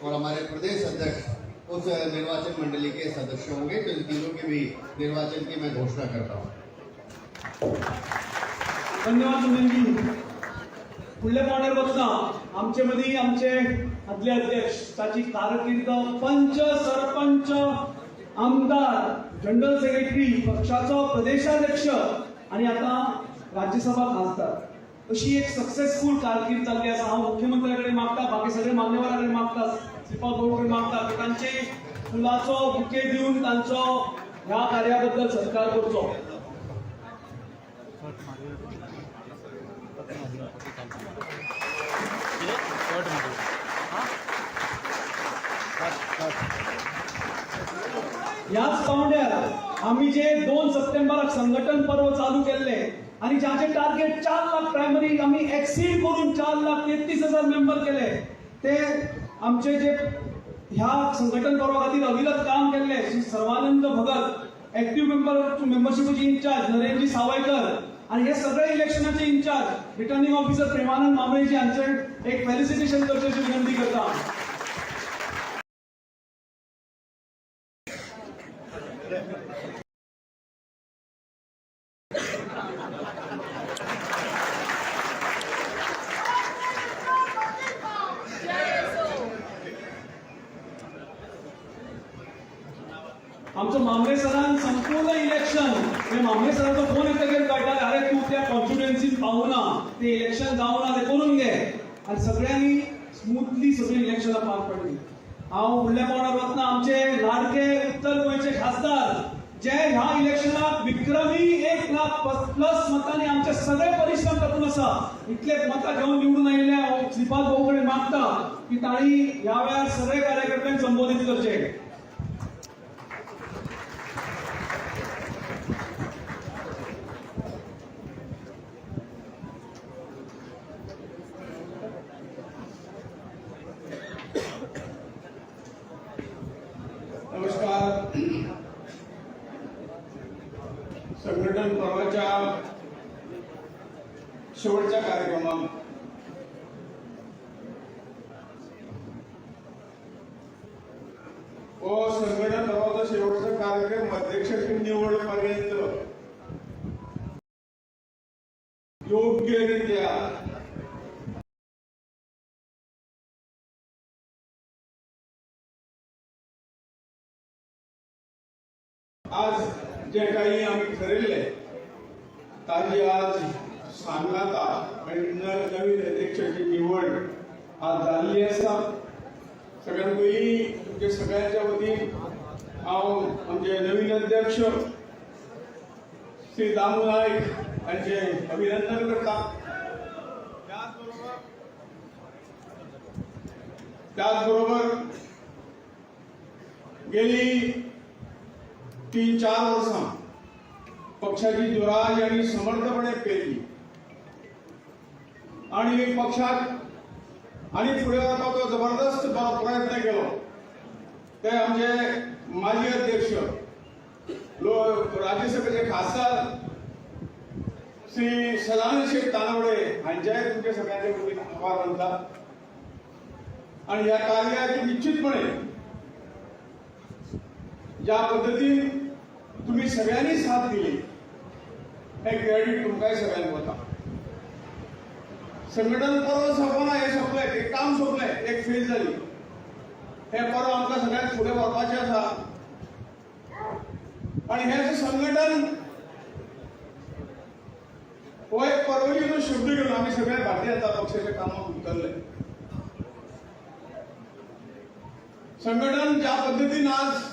और हमारे प्रदेश अध्यक्ष उस निर्वाचन मंडली के सदस्य होंगे। तो इन तीनों के भी निर्वाचन की मैं घोषणा करता हूँ। धन्यवाद सुनीलजी। फुडल्या पावंड्यार वचना आमचे मदीं आमचे आदले अध्यक्ष, ताची कारकीर्द पंच, सरपंच, आमदार, जनरल सेक्रेटरी, पक्षाचो प्रदेशाध्यक्ष आनी आतां राज्यसभा खासदार अशी एक सक्सेसफूल कारकीर्द जाल्ली आसा। हांव मुख्यमंत्र्या कडेन मागता, बाकी सगळे मान्यवरा कडेन मागता, श्रीपाद गौड कडेन मागता की तांचे फुलाचो बुके दिवन तांचो ह्या कार्या बद्दल सत्कार करचो। ह्याच पावंड्यार आमी जे 2 सप्टेंबराक संघटन पर्व चालू केल्ले आनी जाचे टार्गेट 4 लाख प्रायमरी आमी एक्सीड करून 4,33,000 मेंबर केले, ते आमचे जे ह्या संघटन पर्वा खातीर अविरत काम केल्ले श्री सर्वानंद भगत, एक्टिव्ह मेंबर मेंबरशिपाचे इन्चार्ज नरेंद्रजी सावयकर आणि हे सगळे इलेक्शनाचे इन्चार्ज रिटर्निंग ऑफिसर प्रेमानंद मामळेजी हांचे एक फेलिसिटेशन करचे अशी विनंती करता। आमचो मामले सरान संपूर्ण इलेक्शन, म्हणजे मामले सराचो फोन येतकीर कळटालें, अरे तूं त्या कॉन्स्टिट्युएन्सीन पावना, ते इलेक्शन जावना, ते करून घे, आनी सगळ्यांनी स्मुथली सगळीं इलेक्शनां पार पडली। हांव फुडल्या पावंड्यार वतना आमचे लाडके उत्तर गोंयचे खासदार जे ह्या इलेक्शनाक विक्रमी 1 लाख प्लस मतांनी आमचे सगळे परिश्रम तातूंत आसा, इतले मतां घेवन निवडून आयिल्ले हांव श्रीपाद भाऊ कडेन मागता की तांणी ह्या वेळार सगळे कार्यकर्त्यांक संबोधीत करचे। नमस्कार। संघटन पर्वाच्या शेवटच्या कार्यक्रमात व संघटन पर्वाचा शेवटचा कार्यक्रम अध्यक्षाची निवड पर्यंत योग्यरित्या आज जे काही आम्ही ठरयल्ले ताजी आज सांगता नवीन अध्यक्षाची निवड आज जाल्ली आसा। सगळ्यात पयलीं तुमच्या सगळ्यांच्या वतीन हांव आमचे नवीन अध्यक्ष श्री दामू नायक हांचे अभिनंदन करता। त्याचबरोबर गेली 3-4 वर्सां पक्षाची दुराज आनी समर्थपणे पेरली आनी पक्षाक आनी फुडें व्हरपाचो जबरदस्त बरो प्रयत्न केलो ते आमचे माजी अध्यक्ष राज्यसभेचे खासदार श्री सदानंद शेठ तानवडे हांच्याय तुमच्या सगळ्यांच्या वतीन आभार मानता। आणि ह्या कार्याक निश्चितपणे ज्या पद्दतीन तुम्ही सगळ्यांनी साथ दिली हे क्रेडिट तुमकांय सगळ्यांक वता। संघटन पर्व सोंपना, हे सोंपलें, एक काम सोंपलें, एक फेज जाली। हे पर्व आमकां सगळ्यांक फुडें व्हरपाचें आसा आनी हें संघटन हो एक पर्वरीचो शब्द घेवन आमी सगळे भारतीय जनता पक्षाच्या कामाक उतरले। संघटन ज्या पद्दतीन आज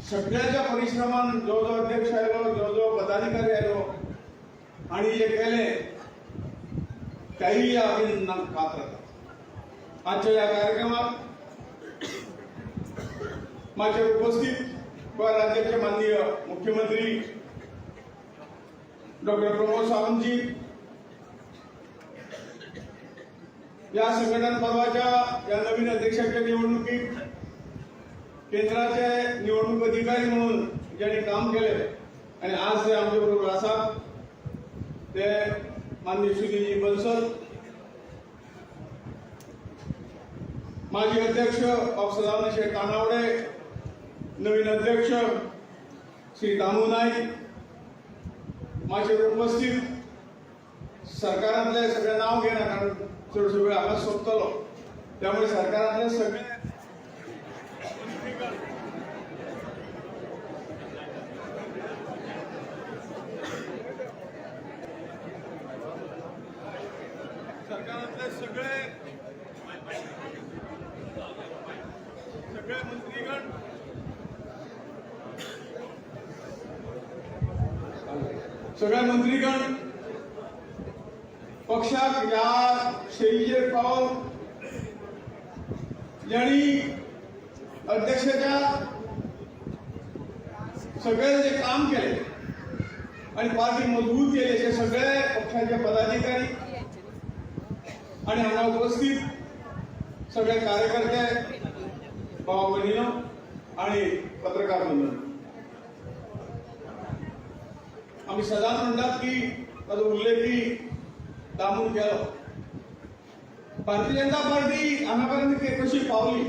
सगळ्याच्या परिश्रमान जो जो अध्यक्ष आयलो, जो जो पदाधिकारी आयलो आणि जे केले त्याही अभिनंदनाक पात्र आसात। आजच्या ह्या कार्यक्रमात माझे उपस्थित गोवा राज्याचे माननीय मुख्यमंत्री डॉक्टर प्रमोद सावंतजी, या संघटन पर्वाच्या या नवीन अध्यक्षाच्या निवडणुकीत केंद्राचे निवडणूक अधिकारी म्हणून ज्यांनी काम केले आणि आज ते आमच्या बरोबर आसात ते माननीय सुधीरजी बन्सल, माजी अध्यक्ष बाब सदानंद शेठ तानावडे, नवीन अध्यक्ष श्री दामू नाईक, माचयेर उपस्थित सरकारांतले सगळे नाव घेना कारण चडसो वेळ हांगा सोंपतलो, त्यामुळे सरकारांतले सगळे सरकारांतले सगळे सगळे मंत्रीगण, सगळे मंत्रीगण पक्षाक ह्या शैलीचेर पावोवन ज्यांनी अध्यक्षाच्या सगळे जे काम केले आणि पार्टी मजबूत केली असे सगळे पक्षाचे पदाधिकारी आणि हांगा उपस्थित सगळे कार्यकर्ते, भाव भयणीनो आणि पत्रकार बंधू, आमी सदांच म्हणटात की ताजो उल्लेखी दामून केलो. भारतीय जनता पार्टी हांगा पर्यंत कशी पावली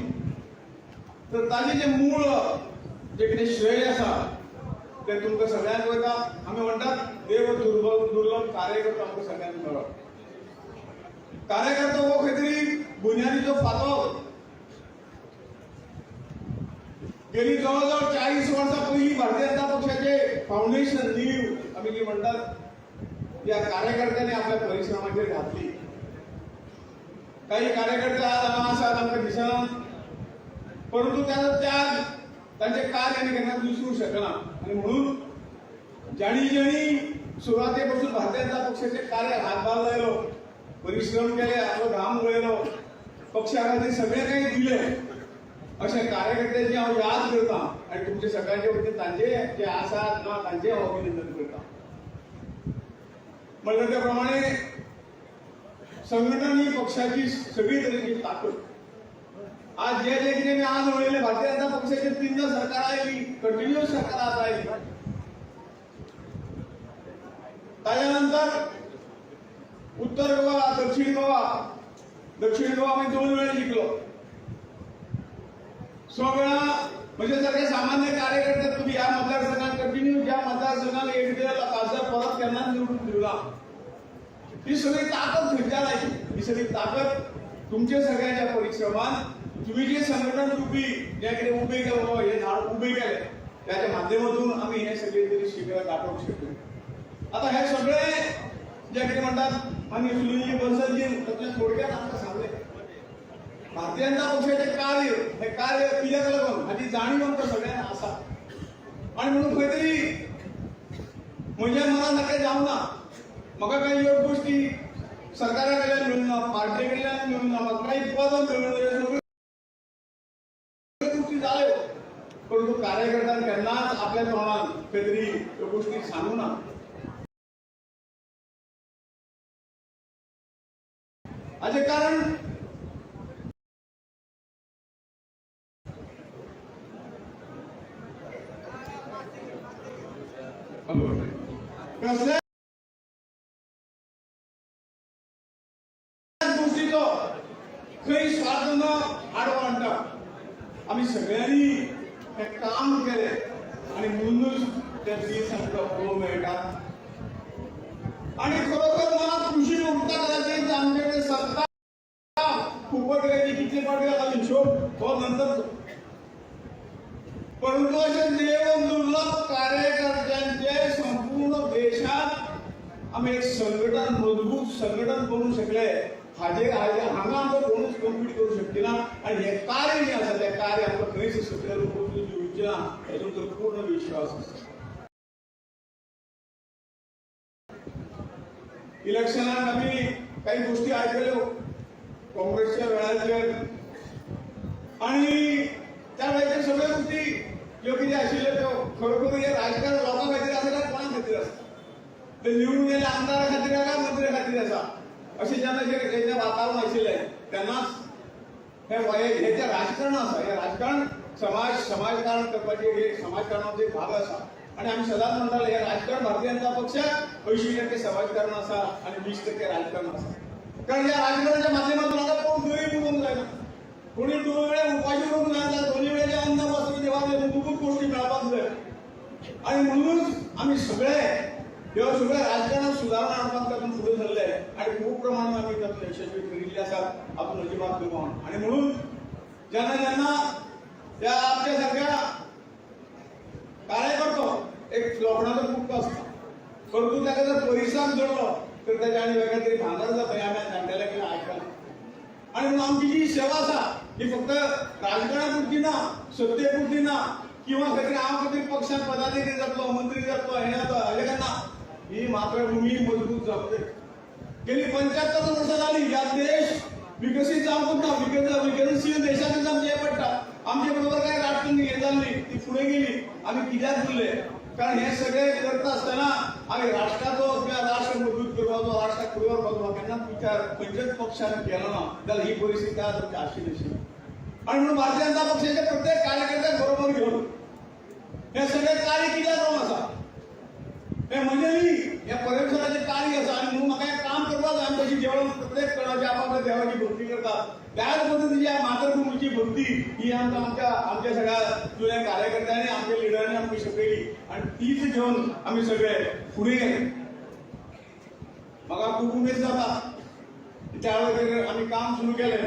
तर ताजें जें मूळ जें कितें श्रेय आसा तें तुमकां सगळ्यांक वयता. आमी म्हणटात देव दुर्लभ कार्यकर्तो आमकां सगळ्यांक मेळ्ळो. कार्यकर्तो हो खंय तरी बुन्यादीचो फातर. गेली जवळ जवळ 40 वर्सां पयलीं भारतीय जनता पक्षाचे फावंडेशन नीव आमी कितें म्हणटात या कार्यकर्त्यांनी आपल्या परिश्रमाचेर घातली. काही कार्यकर्ते आज हांगा आसात आमकां दिसना, परंतु त्याचा त्याग तांचे कार्य आमी केन्नाच विसरूंक शकना. आनी म्हणून ज्यांनी ज्यांनी सुरवाते पासून भारतीय जनता पक्षाचे कार्य हातभार लायलो, परिश्रम केले, आपलो घाम गळयलो, पक्षा खातीर सगळें काही दिलें, अशे कार्यकर्त्यांची हांव याद करता आनी तुमचे सगळ्यांचे वतीन तांचे जे आसात ना तांचे हांव अभिनंदन करता. म्हणल्यार त्या प्रमाणे संघटन ही पक्षाची सगळी तरेची ताकद. आज जे जे कितें मी आज उलयलें, भारतीय जनता पक्षाचे तीनदा सरकार आयली, कंटिन्युअस सरकार आज आयली. ताज्या नंतर उत्तर गोवा, दक्षिण गोवा, दक्षिण गोवा आमी 2 वेळा जिखलो. 100 वेळा म्हणजे सारखे सामान्य कार्यकर्ते तुम्ही ह्या मतदारसंघात कंटिन्यू ज्या मतदारसंघात एक दिलेला खासदार परत केन्नाच निवडून दिवला. ही सगळी ताकद खंयच्यान आयली? ही सगळी ताकद तुमच्या सगळ्यांच्या परिश्रमान तुम्ही जे संघटन रुपी जे कितें उबे केलो, हे झाड उबे केले त्याच्या माध्यमातून आमी हे सगळे तरी शिखर गाठोवंक शकले. आता हे सगळे जे कितें म्हणटात मागीर सुनीलजी बन्सलजी तातूंतल्यान थोडक्यात आमकां सांगलें भारतीय जनता पक्षाचें कार्य, हें कार्य कित्याक लागून हाची जाणीव आमकां सगळ्यांक आसा. आनी म्हणून खंय तरी म्हज्या मनान सारकें जावना, म्हाका कांय ह्यो गोश्टी सरकारा कडल्यान मेळूंक ना, पार्टी कडल्यान मेळूंक ना, म्हाका कांय पदां मेळूंक ना, ह्यो सगळ्यो गोश्टी जाल्यो, परंतु कार्यकर्त्यान केन्नाच आपल्या तोंडान खंय तरी ह्यो गोश्टी सांगू ना. हाचें कारण कसल्या गोष्टीचो खंय स्वार्थ न आडवो हाडटा. आमी सगळ्यांनी हें काम केलें आनी म्हणूनच ते दीस आमकां पळोवंक मेळटा. आनी खरोखर मनात खुशी उरता कदाचित आमचे कडेन सत्ता फुकट गेली, कितले फावटी जाता हिशोब हो नंतर, परंतु अशे देव दुर्लभ कार्यकर्त्यांचे संपूर्ण देशात आमी एक संघटन, मजबूत संघटन करूंक शकले. हाजे हांगा आमकां कोणूच कम्पीट करूंक शकना. आनी हें कार्य जें आसा तें कार्य आमकां खंयच सकयल वचूंक दिवचें ना हेजो आमचो पूर्ण विश्वास आसा. इलेक्शनाक आमी काही गोष्टी आयकल्यो काँग्रेसच्या वेळाचेर आनी त्या वेळाचेर सगळ्यो गोष्टी ज्यो कितें आशिल्ल्यो त्यो खरोखर हें राजकारण लोकां खातीर आसा काय कोणा खातीर आसा? ते निवडून गेले आमदारा खातीर काय मंत्र्या खातीर आसा अशें जेन्ना जें वातावरण आशिल्लें तेन्नाच हे हे जें राजकारण आसा, हें राजकारण समाजकारण करपाचें, हे समाजकारणाचो एक भाग आसा. आनी आमी सदांच म्हणटाले, हें राजकारण भारतीय जनता पक्षाक 80% समाजकारण आसा आनी 20% राजकारण आसा. कारण ह्या राजकारणाच्या माध्यमातून आतां कोण गरीब उरूंक जायना, कोणी दोन वेळा उपाशी उरूंक जायना, दोन्ही वेळेचे अन्न, वस्त्र, देवा मूलभूत गोष्टी मेळपाक जाय. आणि म्हणूनच आमी सगळे ह्यो सगळ्या राजकारणात सुदारणा हाडपाक तातूंत फुडें सरले आनी खूब प्रमाणात आमी तातूंत यशस्वी ठरिल्ले आसात, हातूंत अजिबात दुबाव. आणि म्हणून जेन्ना जेन्ना ह्या आमच्या सारख्या कार्यकर्तो, एक लोखणाचो कुटको आसता, परंतु ताका जर परिश्रम जोडलो तर ताच्या आनी वेगळें तरी भांगर जाता, हें आमी जाणटेल्या कडेन आयकलां. आणि म्हणून आमची जी सेवा आसा ही फक्त राजकारणा पुरती ना, सत्ते पुरती ना, किंवा खंय तरी हांव खंय तरी पक्षात पदाधिकारी जातलो, मंत्री जातलो, हें जाता हें ना. ही मातृभूमी मजबूत जावंक गेली 75 वर्सां जाली. ह्या देश विकसीत जावंकूच ना. विकसनशील देशांतच आमचें हें पडटा. आमचे बरोबर काय राजकारण हें जाल्ली, ती फुडें गेली, आमी कित्याक उरले? कारण हे सगळे करता आसतना आमी राष्ट्राचो किंवा राष्ट्र मजबूत करपाचो, राष्ट्राक फुडें व्हरपाचो केन्नाच विचार खंयच्याच पक्षान केलो ना जाल्यार ही परिस्थिती आज आमची आशिल्ली अशी. आणि म्हणून भारतीय जनता पक्षाच्या प्रत्येक कार्यकर्त्याक बरोबर घेवन हे सगळे कार्य कित्याक जावन आसा, हे म्हणजे न्ही, हे परमेश्वराचें कार्य आसा. आनी म्हणून म्हाका हें काम करपाक जाय. आमी तशी जेवण प्रत्येक कोणाची आपापल्या देवाची भक्ती करतात, त्याच पद्दतीची ह्या मातृभूमीची भक्ती ही आमकां आमच्या आमच्या सगळ्या जुन्या कार्यकर्त्यांनी, आमच्या लिडरांनी आमकां शिकयली आनी तीच घेवन आमी सगळे फुडें गेले. म्हाका खूब उमेद जाता. त्या वेळार आमी काम सुरू केलें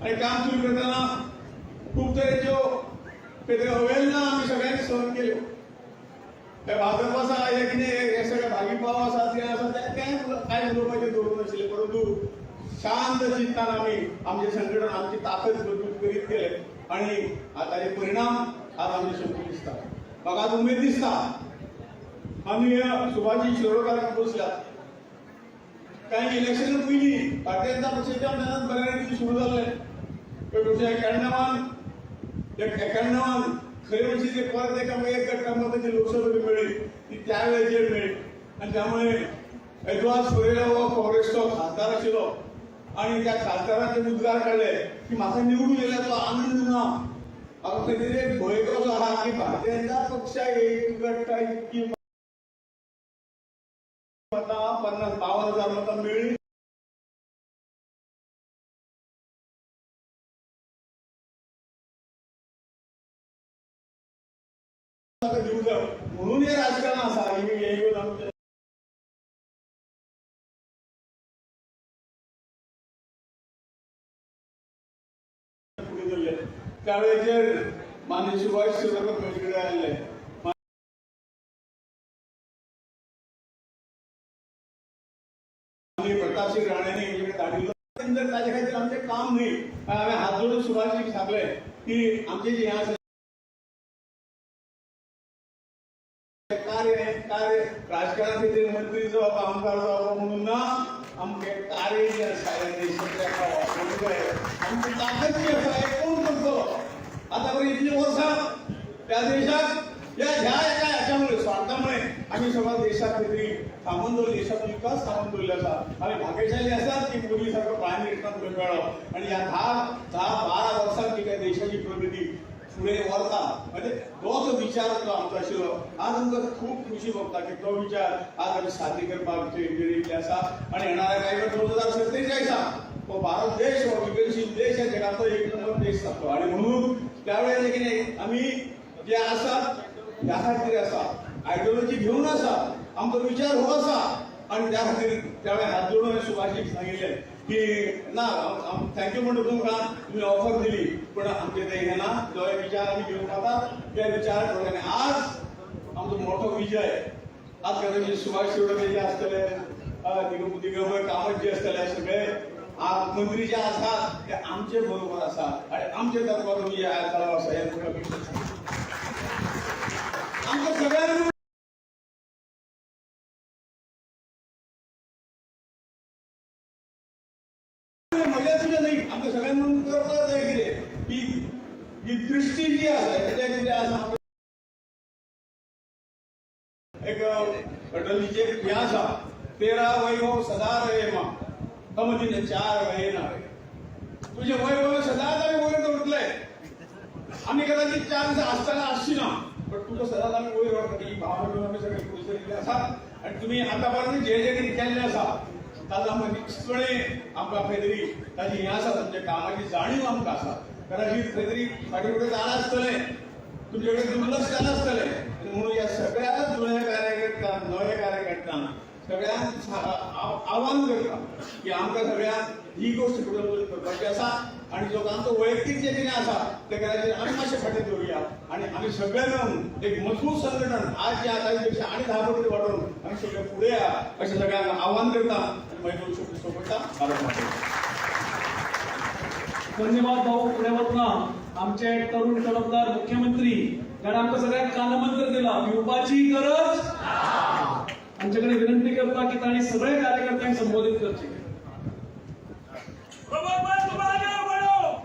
आनी काम सुरू करतना खूब तरेच्यो कितें अवहेलना आमी सगळ्यांनी सहन केल्यो. हे भाजप आसा, हे कितें, हे सगळे भागीपाव आसा, ते आसा, ते काय काय उलोवपाचें दवरूंक नाशिल्लें. परंतु शांत चित्तान आमी आमचें संघटन, आमची ताकद मजबूत करीत गेले आनी ताचे परिणाम आज आमचे समोर दिसता. म्हाका आज उमेद दिसता, माननीय सुभाषजी शिरोडकार बसल्यात. काही इलेक्शन पयलीं भारतीय जनता पक्षाच्या तेन्नाच बऱ्या रितीन सुरू जाल्लें. 1991 91 खरें म्हणजे ते परत एका एक गट्टा मताची लोकसभा मेळ्ळी ती त्या वेळेचेर मेळ्ळी. आनी त्यामुळे एदुआर्द फेरेरा हो काँग्रेसचो खासदार आशिल्लो आनी त्या खासदाराचे उद्गार काडले की म्हाका निवडून येयल्यार तो आनंद ना, म्हाका खंय तरी एक भंय कसो आहा की भारतीय जनता पक्षाक एक गट्टा इतकी मतां, 50-52 हजार मतां मेळ्ळी. ताका दिवंक जाय. म्हणून हे राजकारण आसा, हे येवन आमचें फुडें धरले. त्यावेळेचेर माननीय सुभाष शिरोडकर म्हजे कडेन आयिल्ले. माननीय प्रतापसिंग राणेंनी हेजे कडेन धाडिल्लो. जर ताजे खातीर आमचें काम न्ही. हांवें हात जोडून सुभाषजीक सांगलें की आमचें जें हें आसा कार्य, हें कार्य राजकारणा खातीर मंत्री जावप, आमदार जावप म्हणून ना. आमचें कार्य जें आसा ह्या देशांतल्या वापरूंक जाय. आमची ताकद जी आसा, हें कोण करतलो? आतां पर्यंत इतलीं वर्सां त्या देशाक ह्या ह्या एका ह्याच्यामुळे, स्वार्थामुळे आमी सगळ्या देशाक खंय थांबून दवरले, देशाचो विकास थांबून दवरले आसा. आमी भाग्यशाली आसात की मोदी सारको प्रायम मिनिस्टर फुडें मेळ्ळो आनी ह्या 10 10 12 वर्सांत ती काय देशाची प्रगती फुडें व्हरता. म्हणजे तोच विचार जो आमचो आशिल्लो, आज आमकां खूब खुशी भोगता की तो विचार आज आमी साध्य करपाक आमचे आसा. आनी येणाऱ्या कांय 2047 हो भारत देश हो विकसनशील देश, ह्या जगातलो एक नंबर देश जातलो. आणि म्हणून त्यावेळेस कितें, आमी जे आसात ह्या खातीर आसा, आयडियोलॉजी घेवन आसा, आमचो विचार हो आसा. आणि त्या खातीर त्यावेळी हात जोडून हांवें सुभाषजीक सांगिल्लें की ना, thank you म्हणटा तुमकां, तुमी ऑफर दिली, पण आमचे ते हे ना, जो विचार आमी घेवन वतात त्या विचार. आनी आज आमचो मोठो विजय. आज कदाचित सुभाष शिरोडकर जे आसतले, दिगंबर कामत जे आसतले, सगळे आज मंत्री जे आसात ते आमचे बरोबर आसा आणि आमचे दरबार विजय आज जालो आसा हें आमकां सगळ्यांनी म्हज्या तुज्या न्ही, आमकां सगळ्यांनी म्हणून करपाक जाय. कितें ही ही दृश्टी जी आसा, तेच्या कितें आसा, एक अटलजीचे हें आसा, तेरा वैभव सदा रहे मा कम दिन चार रहे ना रहे. तुजें वैभव सदांच आमी वयर दवरतले. आमी कदाचित 4 दिसा आसतना आसची ना, पण तुका सदांच आमी वयर व्हरतले. ही भावना घेवन आमी सगळे फुडें सरिल्ले आसा आनी तुमी आतां पर्यंत जे जे कितें केल्लें आसा ताजो आमकां निश्चितपणे आमकां खंय तरी ताजी हें आसा, तुमच्या कामाची जाणीव आमकां आसा. कदाचित खंय तरी फाटीं फुडें जालां आसतलें, तुमचे कडेन दुर्लक्ष जालां आसतलें. म्हणून ह्या सगळ्या जुन्या कार्यकर्त्यांक, नव्या कार्यकर्त्यांक सगळ्यांक आव्हान करता की आमकां सगळ्यांक ही गोश्ट फुडें वचून करपाची आसा आनी लोकांचो वैयक्तीक जें कितें आसा तें कदाचित आमी मातशें फाटीं दवरुया आनी आमी सगळे मेळून एक मजबूत संघटन आज जे आसा ताचे पेक्षा आनी 10 पटी वाडोवन आमी सगळे फुडें या अशें सगळ्यांक आव्हान करता आनी मागीर 2 शब्द सोंपयता. भारत माते. धन्यवाद भाऊ. फुडें वतना आमचे तरुण तडफदार मुख्यमंत्री जाणें आमकां सगळ्यांक कानमंत्र दिला, भिवपाची गरज, आमचे कडेन विनंती करता की तांणी सगळे कार्यकर्त्यांक संबोधित करचे.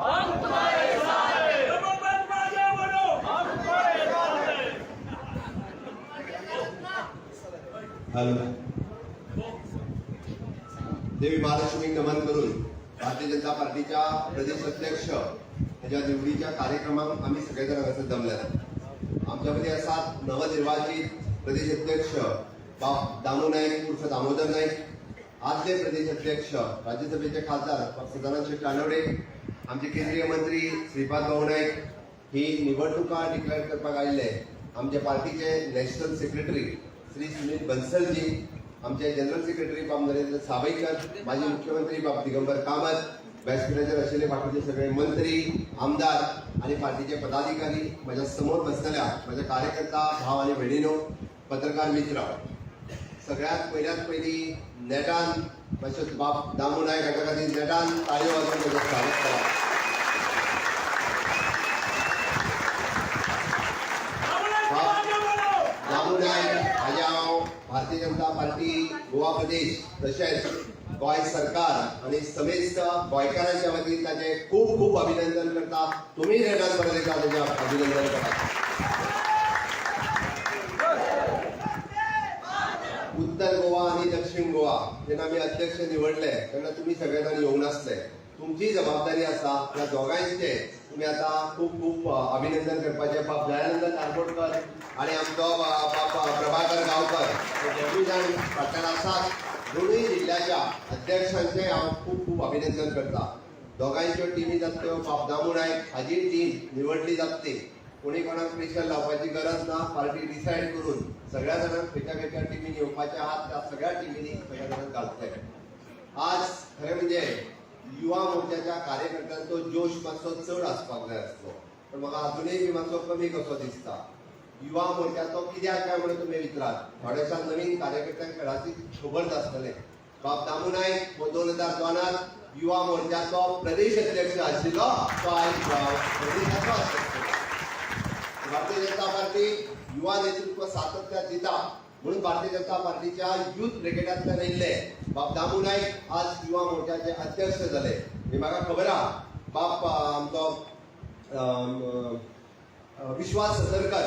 हम तुम्हारे साथ हैं. हॅलो. देवी महालक्ष्मीक नमन करून भारतीय जनता पार्टीच्या प्रदेश अध्यक्ष ह्या निवडीच्या कार्यक्रमाक आमी सगळे जाण हांगासर जमल्यात. आमच्या मदीं आसात नवनिर्वाचित प्रदेश अध्यक्ष बाब दामू नायक उर्फ दामोदर नायक, आदले प्रदेश अध्यक्ष राज्यसभेचे खासदार बाब सदानंद शेट तानवडे, आमचे केंद्रीय मंत्री श्रीपाद भाऊ नायक, ही निवडणुका डिक्लेअर करपाक आयिल्ले आमचे पार्टीचे नॅशनल सेक्रेटरी श्री सुनील बन्सलजी, आमचे जनरल सेक्रेटरी बाब नरेंद्र सावईकर, माजी मुख्यमंत्री बाब दिगंबर कामत, व्हायस प्रेसिडेंट आशिल्ले बाकीचे सगळे मंत्री, आमदार आणि पार्टीचे पदाधिकारी, माझ्या समोर बसलेल्या माझ्या कार्यकर्ता भाव आणि भयणीनो, पत्रकार मित्र, सगळ्यात पयल्यात पयली नेटान मातशें बाब दामू नायक हाच्या खातीर नेटान ताळयो वाजोवन ताचें स्वागत करा. दामू नायक हाजें हांव भारतीय जनता पार्टी गोवा प्रदेश तशेंच गोंय सरकार आनी समेस्त गोंयकारांच्या वतीन ताचें खूब खूब अभिनंदन करता. तुमी नेटान परत एकदा ताचें अभिनंदन करात. उत्तर गोवा आनी दक्षिण गोवा जेन्ना आमी अध्यक्ष निवडले तेन्ना तुमी सगळे जाण येवंक नासले. तुमची जबाबदारी आसा ह्या दोगांयचे तुमी आतां खूब खूब अभिनंदन करपाचें. बाब दयानंद नारकोडकर आनी आमचो बाब प्रभाकर गांवकर हे दोगूय जाण फाटल्यान आसात. दोनूय जिल्ल्याच्या अध्यक्षांचें हांव खूब खूब अभिनंदन करता. दोगांयच्यो टिमी जातल्यो, बाब दामू नायक हाजी टीम निवडली जातली. कोणी कोणाक प्रेशर लावपाची गरज ना. पार्टी डिसायड करून सगळ्या जाणांक खंयच्या खंयच्या टिमीन येवपाचे आहात त्या सगळ्या टिमींनी सगळ्या जाणांक घालतले. आज खरें म्हणजे युवा मोर्चाच्या कार्यकर्त्यांचो जोश मातसो चड आसपाक जाय आसलो, पण म्हाका अजुनूय बी मातसो कमी कसो दिसता. युवा मोर्चाचो कित्याक काय म्हणून तुमी विचारात, थोड्याशा नवीन कार्यकर्त्यांक कदाचित खबर नासतलें. बाब दामू नायक हो 2002 युवा मोर्चाचो प्रदेश अध्यक्ष आशिल्लो, तो आयज प्रदेशाचो अध्यक्ष. भारतीय जनता पार्टी युवा नेतृत्व सातत्यात दिता म्हणून भारतीय जनता पार्टीच्या युथ ब्रिगेडांतल्यान येयल्ले बाब दामू नायक आज युवा मोर्चाचे अध्यक्ष जाले. म्हाका खबर आहा बाब आमचो विश्वास सतरकर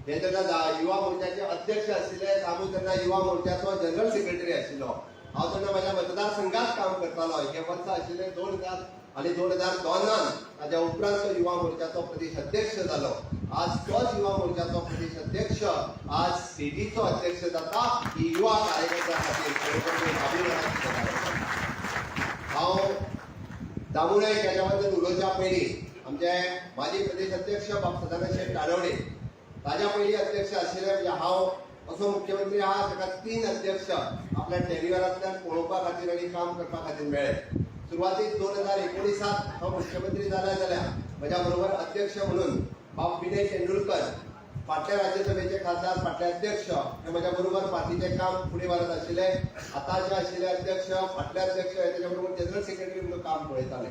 हे तेन्ना युवा मोर्चाचे अध्यक्ष आशिल्ले. दामू तेन्ना युवा मोर्चाचो जनरल सेक्रेटरी आशिल्लो. हांव तेन्ना म्हाज्या मतदारसंघात काम करतालो. हे वर्सा आशिल्ले 2000 आनी 2002 ताज्या उपरांत तो युवा मोर्चाचो प्रदेश अध्यक्ष जालो. आज तोच युवा मोर्चाचो प्रदेश अध्यक्ष आज स्टेटीचो अध्यक्ष जाता. ही युवा कार्यकर्त्यां खातीर खरोखर अभिमानाची गजाल. हांव दामू नायक ह्याच्या बद्दल उलोवच्या पयलीं आमचे माजी प्रदेश अध्यक्ष बाब सदानंद शेट तानवडे ताज्या पयलीं अध्यक्ष आशिल्ले. म्हणजे हांव असो मुख्यमंत्री आहा ताका 3 अध्यक्ष आपल्या टेन्युअरांतल्यान पळोवपा खातीर आनी काम करपा खातीर मेळ्ळे. सुरवातीक 2019 हांव मुख्यमंत्री जाल्या जाल्यार म्हज्या बरोबर अध्यक्ष म्हणून बाब विनय तेंडुलकर, फाटल्या राज्यसभेचे खासदार, फाटले अध्यक्ष हे म्हज्या बरोबर पार्टीचें काम फुडें व्हरत आशिल्ले. आतांचे आशिल्ले अध्यक्ष, फाटले अध्यक्ष हे तेच्या बरोबर जनरल सेक्रेटरी म्हणून काम पळयताले.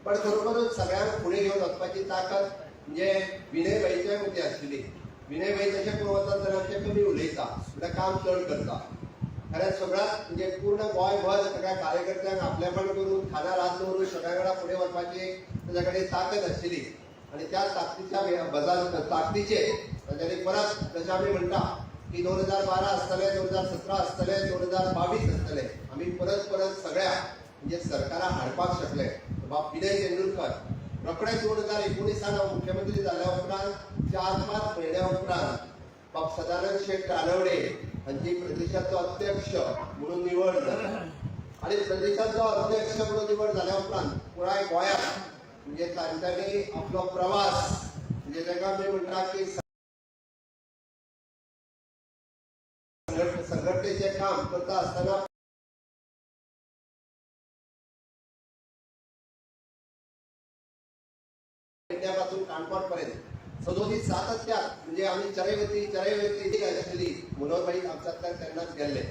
पण खरोखरच सगळ्यांक फुडें घेवन वचपाची ताकद म्हणजे विनय भाईच्याय मदीं आशिल्ली. विनय भाई तशें पळोवंक वचत जाल्यार आमचें कमी उलयता, म्हणल्यार काम चड करता. खरें सगळ्यात म्हणजे पूर्ण गोंयभर सगळ्या कार्यकर्त्यांक आपलेपण करून खांदार हात दवरून सगळ्या कडेन फुडें व्हरपाची ताच्या कडेन ताकद आशिल्ली. आनी त्या ताकदीच्या बजार ताकदीचेर तांच्यांनी परत जशें आमी म्हणटा की 2012 आसतले, 2017 आसतले, 2022 आसतले, आमी परत परत सगळ्या म्हणजे सरकारां हाडपाक शकले. बाब विनय तेंडुलकर रोखडे 2019 हांव मुख्यमंत्री जाल्या उपरांत 4-5 म्हयन्या उपरांत बाब सदानंद शेट तानवडे हांची प्रदेशाचो अध्यक्ष म्हणून निवड जाली. आनी प्रदेशाचो अध्यक्ष म्हणून निवड जाल्या उपरांत पुराय गोंयांत म्हणजे तांच्यांनी आपलो प्रवास म्हणजे ताका आमी म्हणटा की संघटनेचें काम करता आसतना पेडण्यापासून काणकोण पर्यंत 37 सातत्यात म्हणजे आमी चरैवती चरैवती आशिल्ली मनोहरभाई आमच्यांतल्यान तेन्नाच गेल्ले.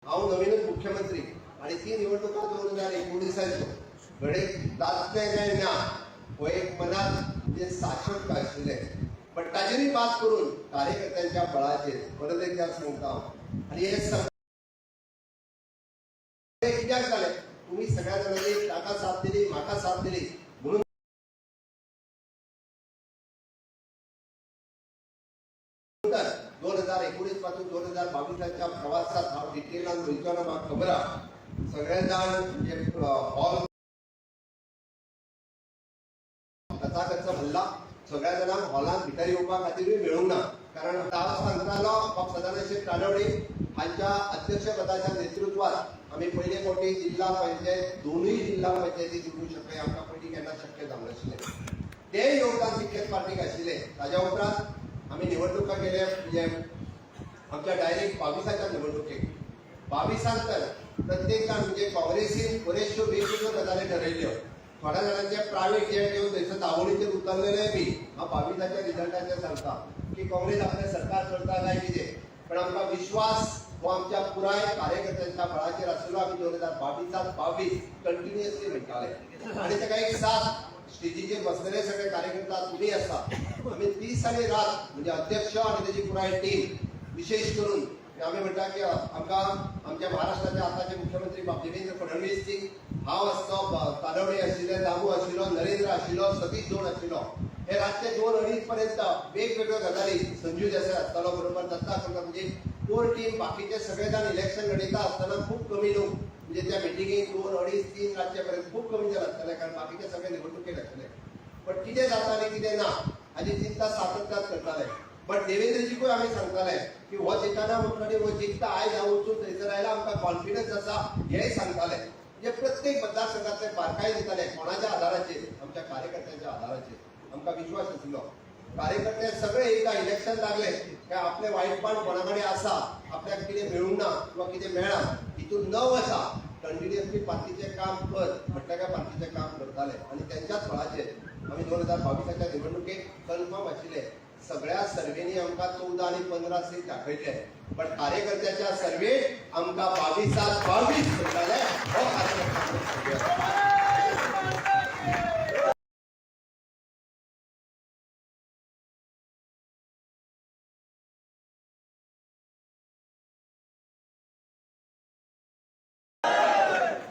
हांव नवीनच मुख्यमंत्री आनी ती निवडणुका 2019 घडये जातलें काय ना हो एक मनात म्हणजे साशंक आशिल्लें, बट ताजेरूय बात करून कार्यकर्त्यांच्या बळाचेर परत एकदा सांगता हांव. आनी हे सगळें कित्याक जालें, तुमी सगळ्या जाणांनी ताका साथ दिली, म्हाका साथ दिली, म्हणून तर 2019 पासून 2022 प्रवासात हांव डिटेलान वयचो ना, म्हाका खबर आहा. सगळे जाण म्हणजे हॉल कचाकच भरला, सगळ्या जाणांक हॉलांत भितर येवपा खातीरूय मेळूंक ना, कारण हांव सांगतालो बाब सदानंद शेट तानवडे हांच्या अध्यक्षपदाच्या नेतृत्वात आमी पयले फावटी जिल्हा पंचायत दोनूय जिल्हा पंचायती जिखूंक शकले. आमकां पयलीं केन्ना शक्य जावंक नाशिल्लें. तें योगदान तितलेंच पार्टीक आशिल्लें. ताज्या उपरांत आमी निवडणुका केल्या म्हणजे आमच्या डायरेक्ट 22 निवडणुकेक 22 तर प्रत्येक जाण म्हणजे काँग्रेसीन बऱ्योचश्यो वेगवेगळ्यो गजाली ठरयल्ल्यो. थोड्या जाणांचे प्रायव्हेट जेट घेवन थंयसर दावोळीचेर उतरलेले बी. हांव 22 रिजल्टाचेर सांगता की काँग्रेस आपलें सरकार करता काय कितें, पण आमकां विश्वास हो आमच्या पुराय कार्यकर्त्यांच्या बळाचेर आशिल्लो. आमी 2022 22 कंटिन्युअसली म्हणटाले आनी ताका एक साथ स्टेजीचेर बसलेले सगळे कार्यकर्ता तुमी आसा. आमी दीस आनी रात म्हणजे अध्यक्ष आनी तेजी पुराय टीम, विशेष करून आमी म्हणटा की आमकां आमच्या महाराष्ट्राचे आतांचे मुख्यमंत्री बाब देवेंद्र फडणवीस जी, हांव आसलो, तानवडे आशिल्ले, दामू आशिल्लो, नरेंद्र आशिल्लो, सतीश दोन आशिल्लो, हे रातचे 2-2.5 पर्यंत वेगवेगळ्यो गजाली, संजू देसाय आसतालो बरोबर, दत्ता करता, म्हणजे कोर टीम, बाकीचे सगळे जाण इलेक्शन लढयता आसतना खूब कमी लोक म्हणजे त्या मिटिंगेक 2-2.5 3 रातचे पर्यंत खूब कमी जाण आसताले, कारण बाकीचे सगळे निवडणुकेक आशिल्ले. पण कितें जाता आनी कितें ना हाजी चिंता सातत्यात करताले. बट देवेंद्रजीकूय आमी सांगताले की हो जिखना म्हणटकीर हो जिखता, आयज हांव वचून थंयसर आयला, आमकां कॉन्फिडन्स आसा हेंय सांगताले. म्हणजे प्रत्येक मतदारसंघातले बारकाय दिताले. कोणाच्या आधाराचेर? आमच्या कार्यकर्त्यांच्या आधाराचेर. आमकां विश्वास आशिल्लो कार्यकर्ते सगळे एकदां इलेक्शन लागले काय आपले वायटपण कोणा कडेन आसा, आपल्याक कितें मेळूंक ना किंवा कितें मेळ्ळां हितून न वचा कंटिन्युअसली पार्टीचें काम कर म्हटल्यार काय पार्टीचें काम करताले. आनी तेंच्याच बळाचेर आमी 2022 निवडणुकेक कन्फर्म आशिल्ले. सगळ्या सर्वेनी आमकां 14 आनी 15 सीट दाखयले, पण कार्यकर्त्याच्या सर्वेत आमकां 22 22 म्हणटाले. हो कार्यकर्त्यांचो.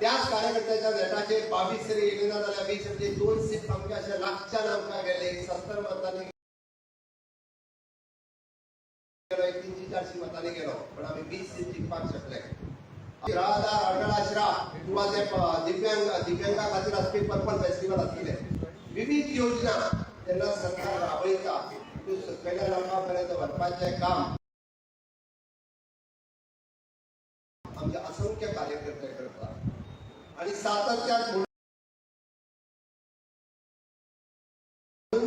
त्याच कार्यकर्त्याच्या नेटाचेर 22 तरी येयले ना जाल्यार 20 म्हणजे 2 सीट आमकां अशें लागच्यान आमकां गेले. 70 मतांनी गेलो, 300-400 मतांनी गेलो, पण आमी 20 सीट जिखपाक शकले. राधा अटल आश्रा किंवा ते दिव्यांगा खातीर आसपी पर्पल फेस्टिवल आसतले, विविध योजना जेन्ना सरकार राबयता त्यो सकयल्या लोकां पर्यंत व्हरपाचें काम आमचे असंख्य कार्यकर्ते करतात. आणि सातत्यात म्हणून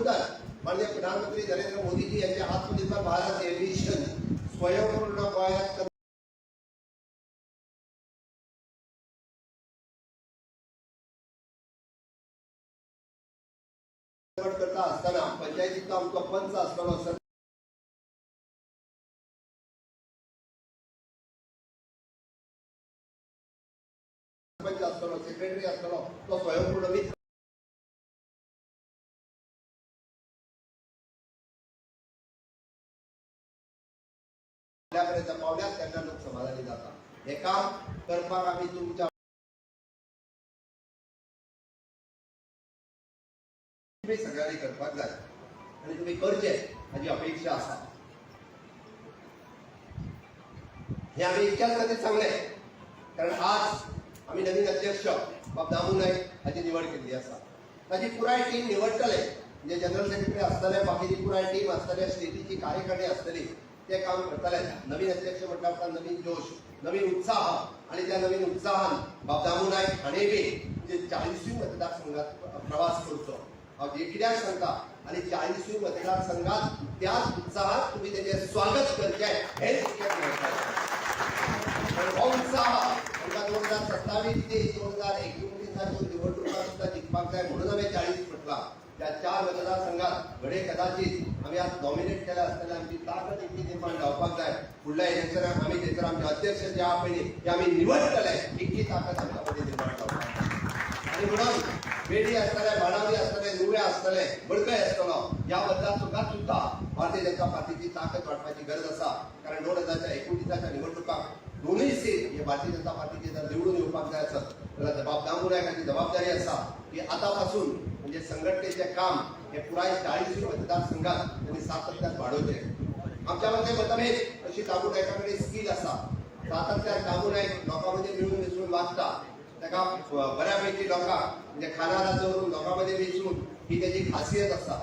तर माननीय प्रधानमंत्री नरेंद्र मोदीजी यांच्या आत्मनिर्भर भारत हे मिशन स्वयंपूर्ण गोंयांत कन्वर्ट करता असताना पंचायतीचो आमचो पंच आसतलो, सरपंच आसतलो, सेक्रेटरी आसतलो, तो स्वयंपूर्ण मित्र आपल्यापर्यंत पावल्यात तेन्ना लोक समाधानी जाता. हे काम करपाक आमी तुमच्या सगळ्यांनी करपाक जाय आनी तुमी करचे. हाजी अपेक्षा आसा. हे आमी इतक्याच खातीर सांगलें कारण आज आमी नवीन अध्यक्ष बाब दामू नायक हाची निवड केल्ली आसा. ताची पुराय टीम निवडटले, म्हणजे जनरल सेक्रेटरी आसतले, बाकीची पुराय टीम आसतले, स्टेटीची कार्यकारिणी आसतली, ते काम करतले. नवीन अध्यक्ष म्हटल्या उपरांत नवीन जोश, नवीन उत्साह आनी त्या नवीन उत्साहान बाब दामू नायक हाणें बी म्हणजे 40 मतदारसंघात प्रवास करचो. हांव हे कित्याक सांगता आनी 40 मतदारसंघात त्याच उत्साहात तुमी तेजें स्वागत करचें हेंच इतकें म्हत्वाचें. कारण हो उत्साह आमकां 2027 ते 2019 निवडणुका सुद्दां जिखपाक जाय म्हणून हांवें 40 म्हटलां. त्या 4 मतदारसंघात घडये कदाचित आमी आज डॉमिनेट केल्या आसतले, आमची ताकद इतली निर्माण जावपाक जाय. फुडल्या इलेक्शनाक आमी थंयसर आमचे अध्यक्ष जे आहा पळय न्ही ते आमी निवडटले, इतली ताकद आमच्या मदीं निर्माण जावपाक जाय. आनी म्हणून वेडी आसतले, बाणावली आसतले, नुवें आसतले, बडकय आसतलो, ह्या मतदारसंघात सुद्दां भारतीय जनता पार्टीची ताकद वाडपाची गरज आसा. कारण 2019 निवडणुकाक दोनूय सीट हे भारतीय जनता पार्टीचे जर निवडून येवपाक जाय आसत जाल्यार बाब दामू नायक हाची जबाबदारी आसा की आतां पासून म्हणजे संघटनेचें काम हे पुराय 40 मतदारसंघात त्यांनी सातत्यान वाडोवचें. आमच्या मदले मतभेद अशी दामू नायका कडेन स्कील आसा. सातत्यान दामू नायक लोकां मदीं मेळून मिसळून वागता, ताका बऱ्या पैकी लोकांक म्हणजे खानार दवरून लोकां मदीं मिसळून ही तेजी खासियत आसा.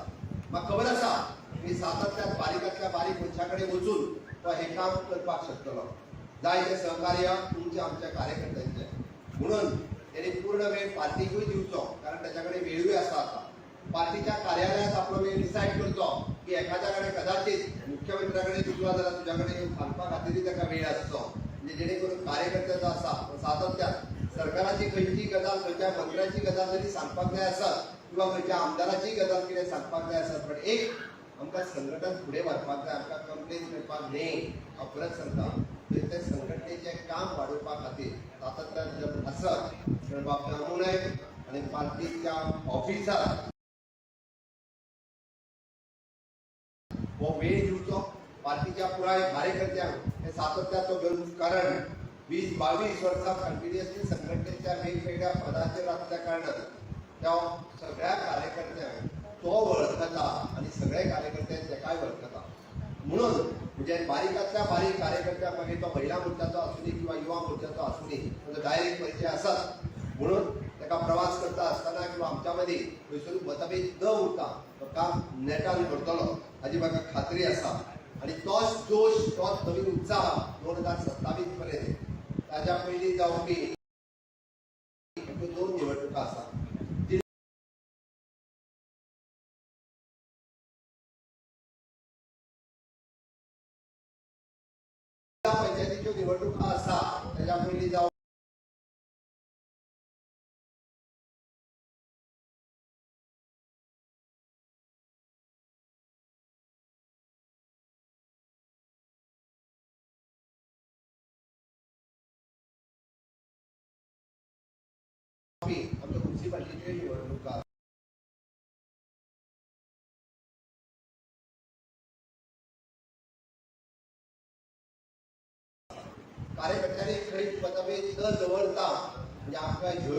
म्हाका खबर आसा की सातत्यान बारीकांतल्या बारीक मनशा कडेन वचून तो हें काम करपाक शकतलो. जाय तें सहकार्य तुमच्या आमच्या कार्यकर्त्यांचें. म्हणून तेणी पूर्ण वेळ पार्टीकूय दिवचो, कारण ताच्या कडेन वेळूय आसा. आतां पार्टीच्या कार्यालयांत आपलो वेळ डिसायड करचो की एखाद्या कडेन कदाचित मुख्यमंत्र्या कडेन दिसलो जाल्यार तुज्या कडेन येवन सांगपा खातीरूय ताका वेळ आसचो. म्हणजे जेणे करून कार्यकर्ते जो आसा तो सातत्यान सरकाराची खंयची गजाल, खंयच्या मंत्र्याची गजाल जरी सांगपाक जाय आसत किंवा खंयच्या आमदाराची गजाल कितें सांगपाक जाय आसत, पण एक आमकां संघटन फुडें व्हरपाक जाय, आमकां कंप्लेन करपाक न्ही. हांव परत सांगता, ते संघटनेचें काम वाडोवपा खातीर सातत्यान जर आसत तर बाब दामू नायक आनी पार्टीच्या ऑफिसार हो वेळ दिवचो. पार्टीच्या पुराय कार्यकर्त्यांक हे सातत्याचो गरज, कारण 20-22 वर्सां कंटिन्युअसली संघटनेच्या वेगवेगळ्या पदाचेर आसल्या कारणान त्या सगळ्या कार्यकर्त्यांक तो वळखता आनी सगळे कार्यकर्ते तेकाय वळखता. म्हणून म्हणजे बारीकांतल्या बारीक कार्यकर्त्यांक मागीर तो महिला मोर्चाचो आसूं दी किंवा युवा मोर्चाचो आसूं दी, ताजो डायरेक्ट परिचय आसाच. म्हणून ताका प्रवास करता आसतना किंवा आमच्या मदीं खंयसरूच मतभेद न उरता तो काम नेटान करतलो हाजी म्हाका खात्री आसा. आनी तोच जोश, तोच नवीन उत्साह 2027 पर्यंत, ताच्या पयलीं जावपी 2 निवडणुका आसा. जिल्हा पंचायतीच्यो निवडणुका आसा ताच्या पयलीं जावपी आमच्यो मुन्सिपालिटीच्यो निवडणुका. कार्यकर्त्यांनी खंय मतभेद न दवरता म्हणजे आमकां ह्यो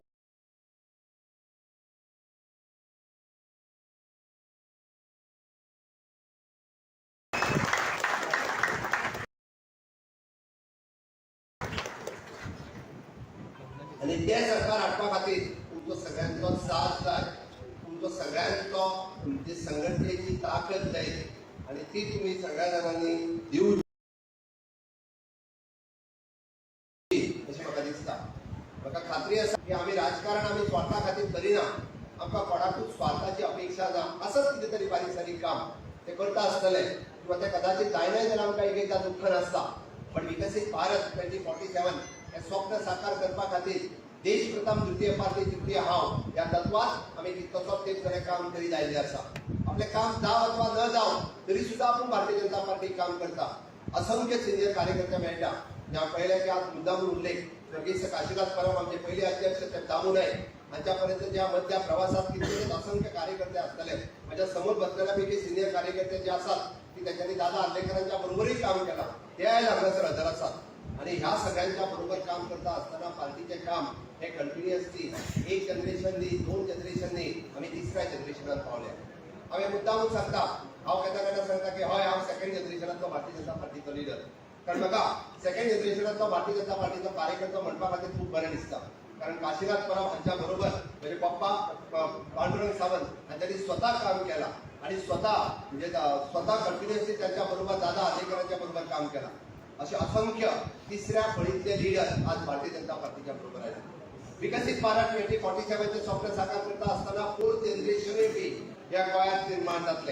आनी तें सरकार हाडपा खातीर तुमचो सगळ्यांचो साथ जाय, तुमचो सगळ्यांचो म्हणजे संघटनेची ताकद जाय आनी ती तुमी सगळ्या जाणांनी दिवची अशें म्हाका दिसता. म्हाका खात्री आसा की आमी राजकारण आमी स्वार्था खातीर करिना, आमकां कोणाकूच स्वार्थाची अपेक्षा ना. आसत कितें तरी बारीक सारीक काम ते करता आसतले किंवा ते कदाचित जायनाय जाल्यार आमकां एक एकदां दुख्ख नासता. पण विकसीत भारत 2047 हे स्वप्न साकार करपा खातीर देश प्रथम तृतीय पार्टी तृतीय हांव ह्या तत्वात आमी कितलोसो तेंप जालें काम करीत आयिल्लें आसा. आपलें काम जावं अथवा न जावं तरी सुद्दां आपूण भारतीय जनता पार्टी काम करता. असंख्य सिनियर कार्यकर्ते मेळटा. हांवें पळयलें की आज मुद्दामून उल्लेख स्वर्गीय काशिनाथ परब आमचे पयले अध्यक्ष ते दामू नायक हांच्या पर्यंत ज्या मदल्या प्रवासात कितलेशेच असंख्य कार्यकर्ते आसतले. म्हज्या समोर बसलेल्या पैकी सिनियर कार्यकर्ते जे आसात की तेंच्यांनी दादा आर्लेकरांच्या बरोबरूय काम केलां, ते आयज हांगासर हजर आसात. आनी ह्या सगळ्यांच्या बरोबर काम करता आसतना पार्टीचें काम हे कंटिन्युअसली एक जनरेशन न्ही, 2 जनरेशन न्ही, आमी तिसऱ्या जनरेशनात पावल्या. हांवें मुद्दामूच सांगता, हांव केन्ना केन्ना सांगता की हय, हांव सेकंड जनरेशनांतलो भारतीय जनता पार्टीचो लिडर, कारण म्हाका सेकंड जनरेशनांतलो भारतीय जनता पार्टीचो कार्यकर्तो म्हणपा खातीर खूब बरें दिसता. कारण काशीनाथ परब हांच्या बरोबर म्हजे पप्पा पांडुरंग सावंत हांच्यानी स्वता काम केलां आनी स्वता म्हणजे स्वता कंटिन्युअसली त्यांच्या बरोबर, दादा आर्लेकरांच्या बरोबर काम केलां. असे असंख्य तिसऱ्या फळीतले लिडर आज भारतीय जनता पार्टीच्या बरोबर आहेत. विकसित भारत 2047चे स्वप्न साकार करता असताना फोर्थ जनरेशनूय बी ह्या गोंयांत निर्माण जातले.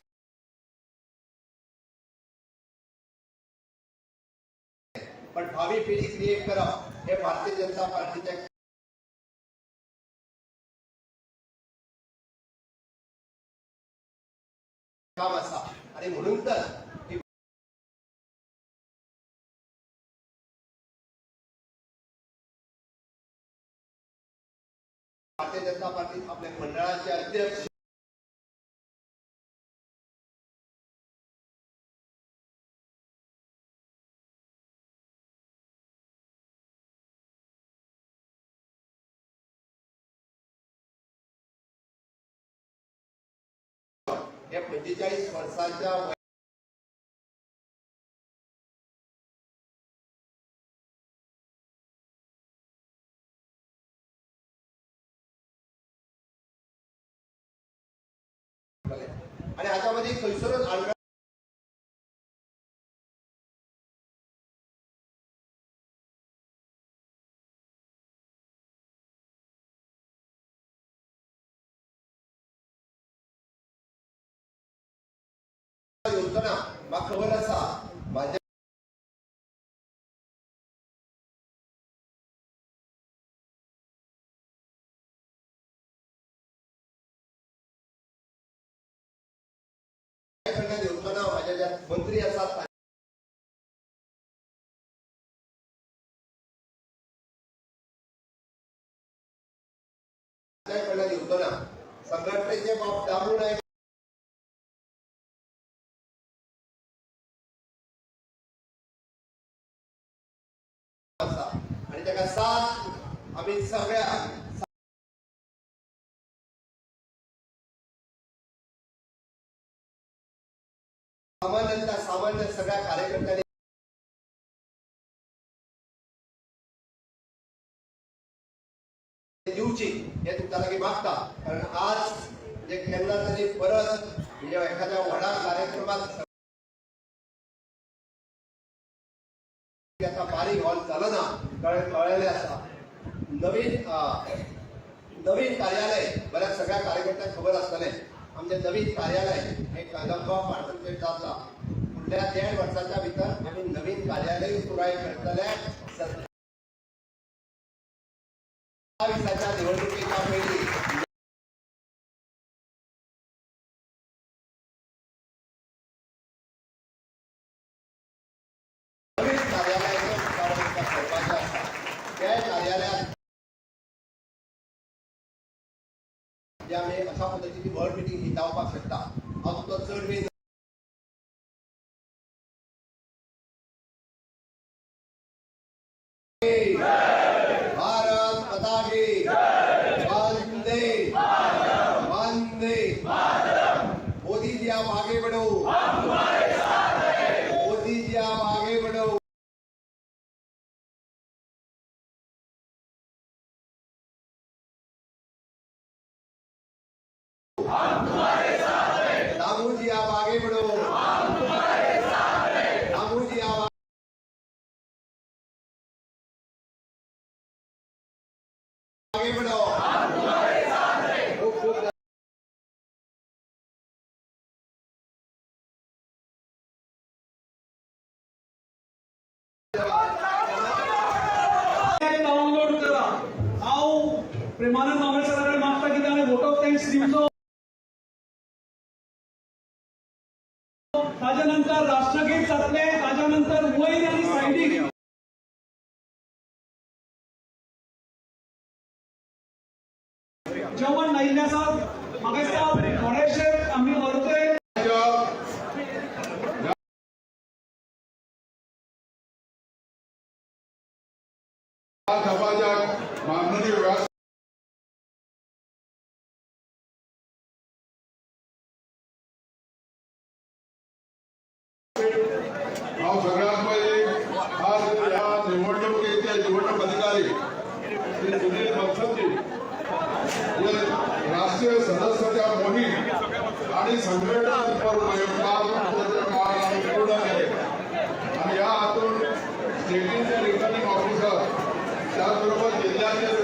पण भावी पिढी क्रिएट करप हे भारतीय जनता पार्टीचे काम आसा आनी म्हणून तर ही भारतीय जनता पार्टी आपल्या मंडळाचे अध्यक्ष हे 45 वर्साच्या आणि हाच्यामध्ये खंयसरूच आडमेळ येवचो ना. म्हाका खबर आसा, म्हाज्या कडल्यान येवचो ना. म्हाजे जे मंत्री आसात तांच्या कडल्यान येवचो ना. संघटनेचे बाब दामू नायक आसा आनी ताका साथ आमी सगळ्या सामान्य सामान्य सगळ्या कार्यकर्त्यांनी दिवची हे तुमच्या लागीं मागता. कारण आज म्हणजे केन्ना तरी परत म्हणजे एखाद्या व्हडा कार्यक्रमात आता बारीक हॉल चलना, कारण कळलेले आसा. नवीन नवीन कार्यालय बऱ्याच सगळ्या कार्यकर्त्यांक खबर आसतलें. आमचें नवीन कार्यालय हे कदंबा पार्टनरशीप जाता. फुडल्या 1.5 वर्साच्या भितर आमी नवीन कार्यालय पुराय करतले. 27 निवडणुकीच्या पयलीं नवीन कार्यालयाचें उक्तावण करपाचें आसा. त्या कार्यालयात जे आमी अशा पद्दतीची व्हड मिटींग ही जावपाक शकता. हांव तुमचो चड वेळ भारत माता की वंदे वंदे. मोदी जी आप आगे बढ़ो, मोदी जी आप आगे बढ़ो. दामू जी आप आगे बढ़ो, दामू जी आप आगे बढ़ो. खूप खूप डाउनलोड करा. हांव प्रेमानंद मामले सरा कडेन मागता की ताणें वोट ऑफ thanks दिवचो. ताज्या नंतर राष्ट्रगीत जातलें. ताज्या नंतर वयर आनी सायडीक जेवण लायिल्लें आसा. म्हाका दिसता थोडेशे आमी अर्दे समाजाक माननीय व्यास राष्ट्रीय सदस्यता मोहीम आणि संघटन पर्व हे काम आमी पूर्ण केले आणि ह्या हातून स्टेटीचे रिटर्निंग ऑफिसर, त्याचबरोबर जिल्ह्याचे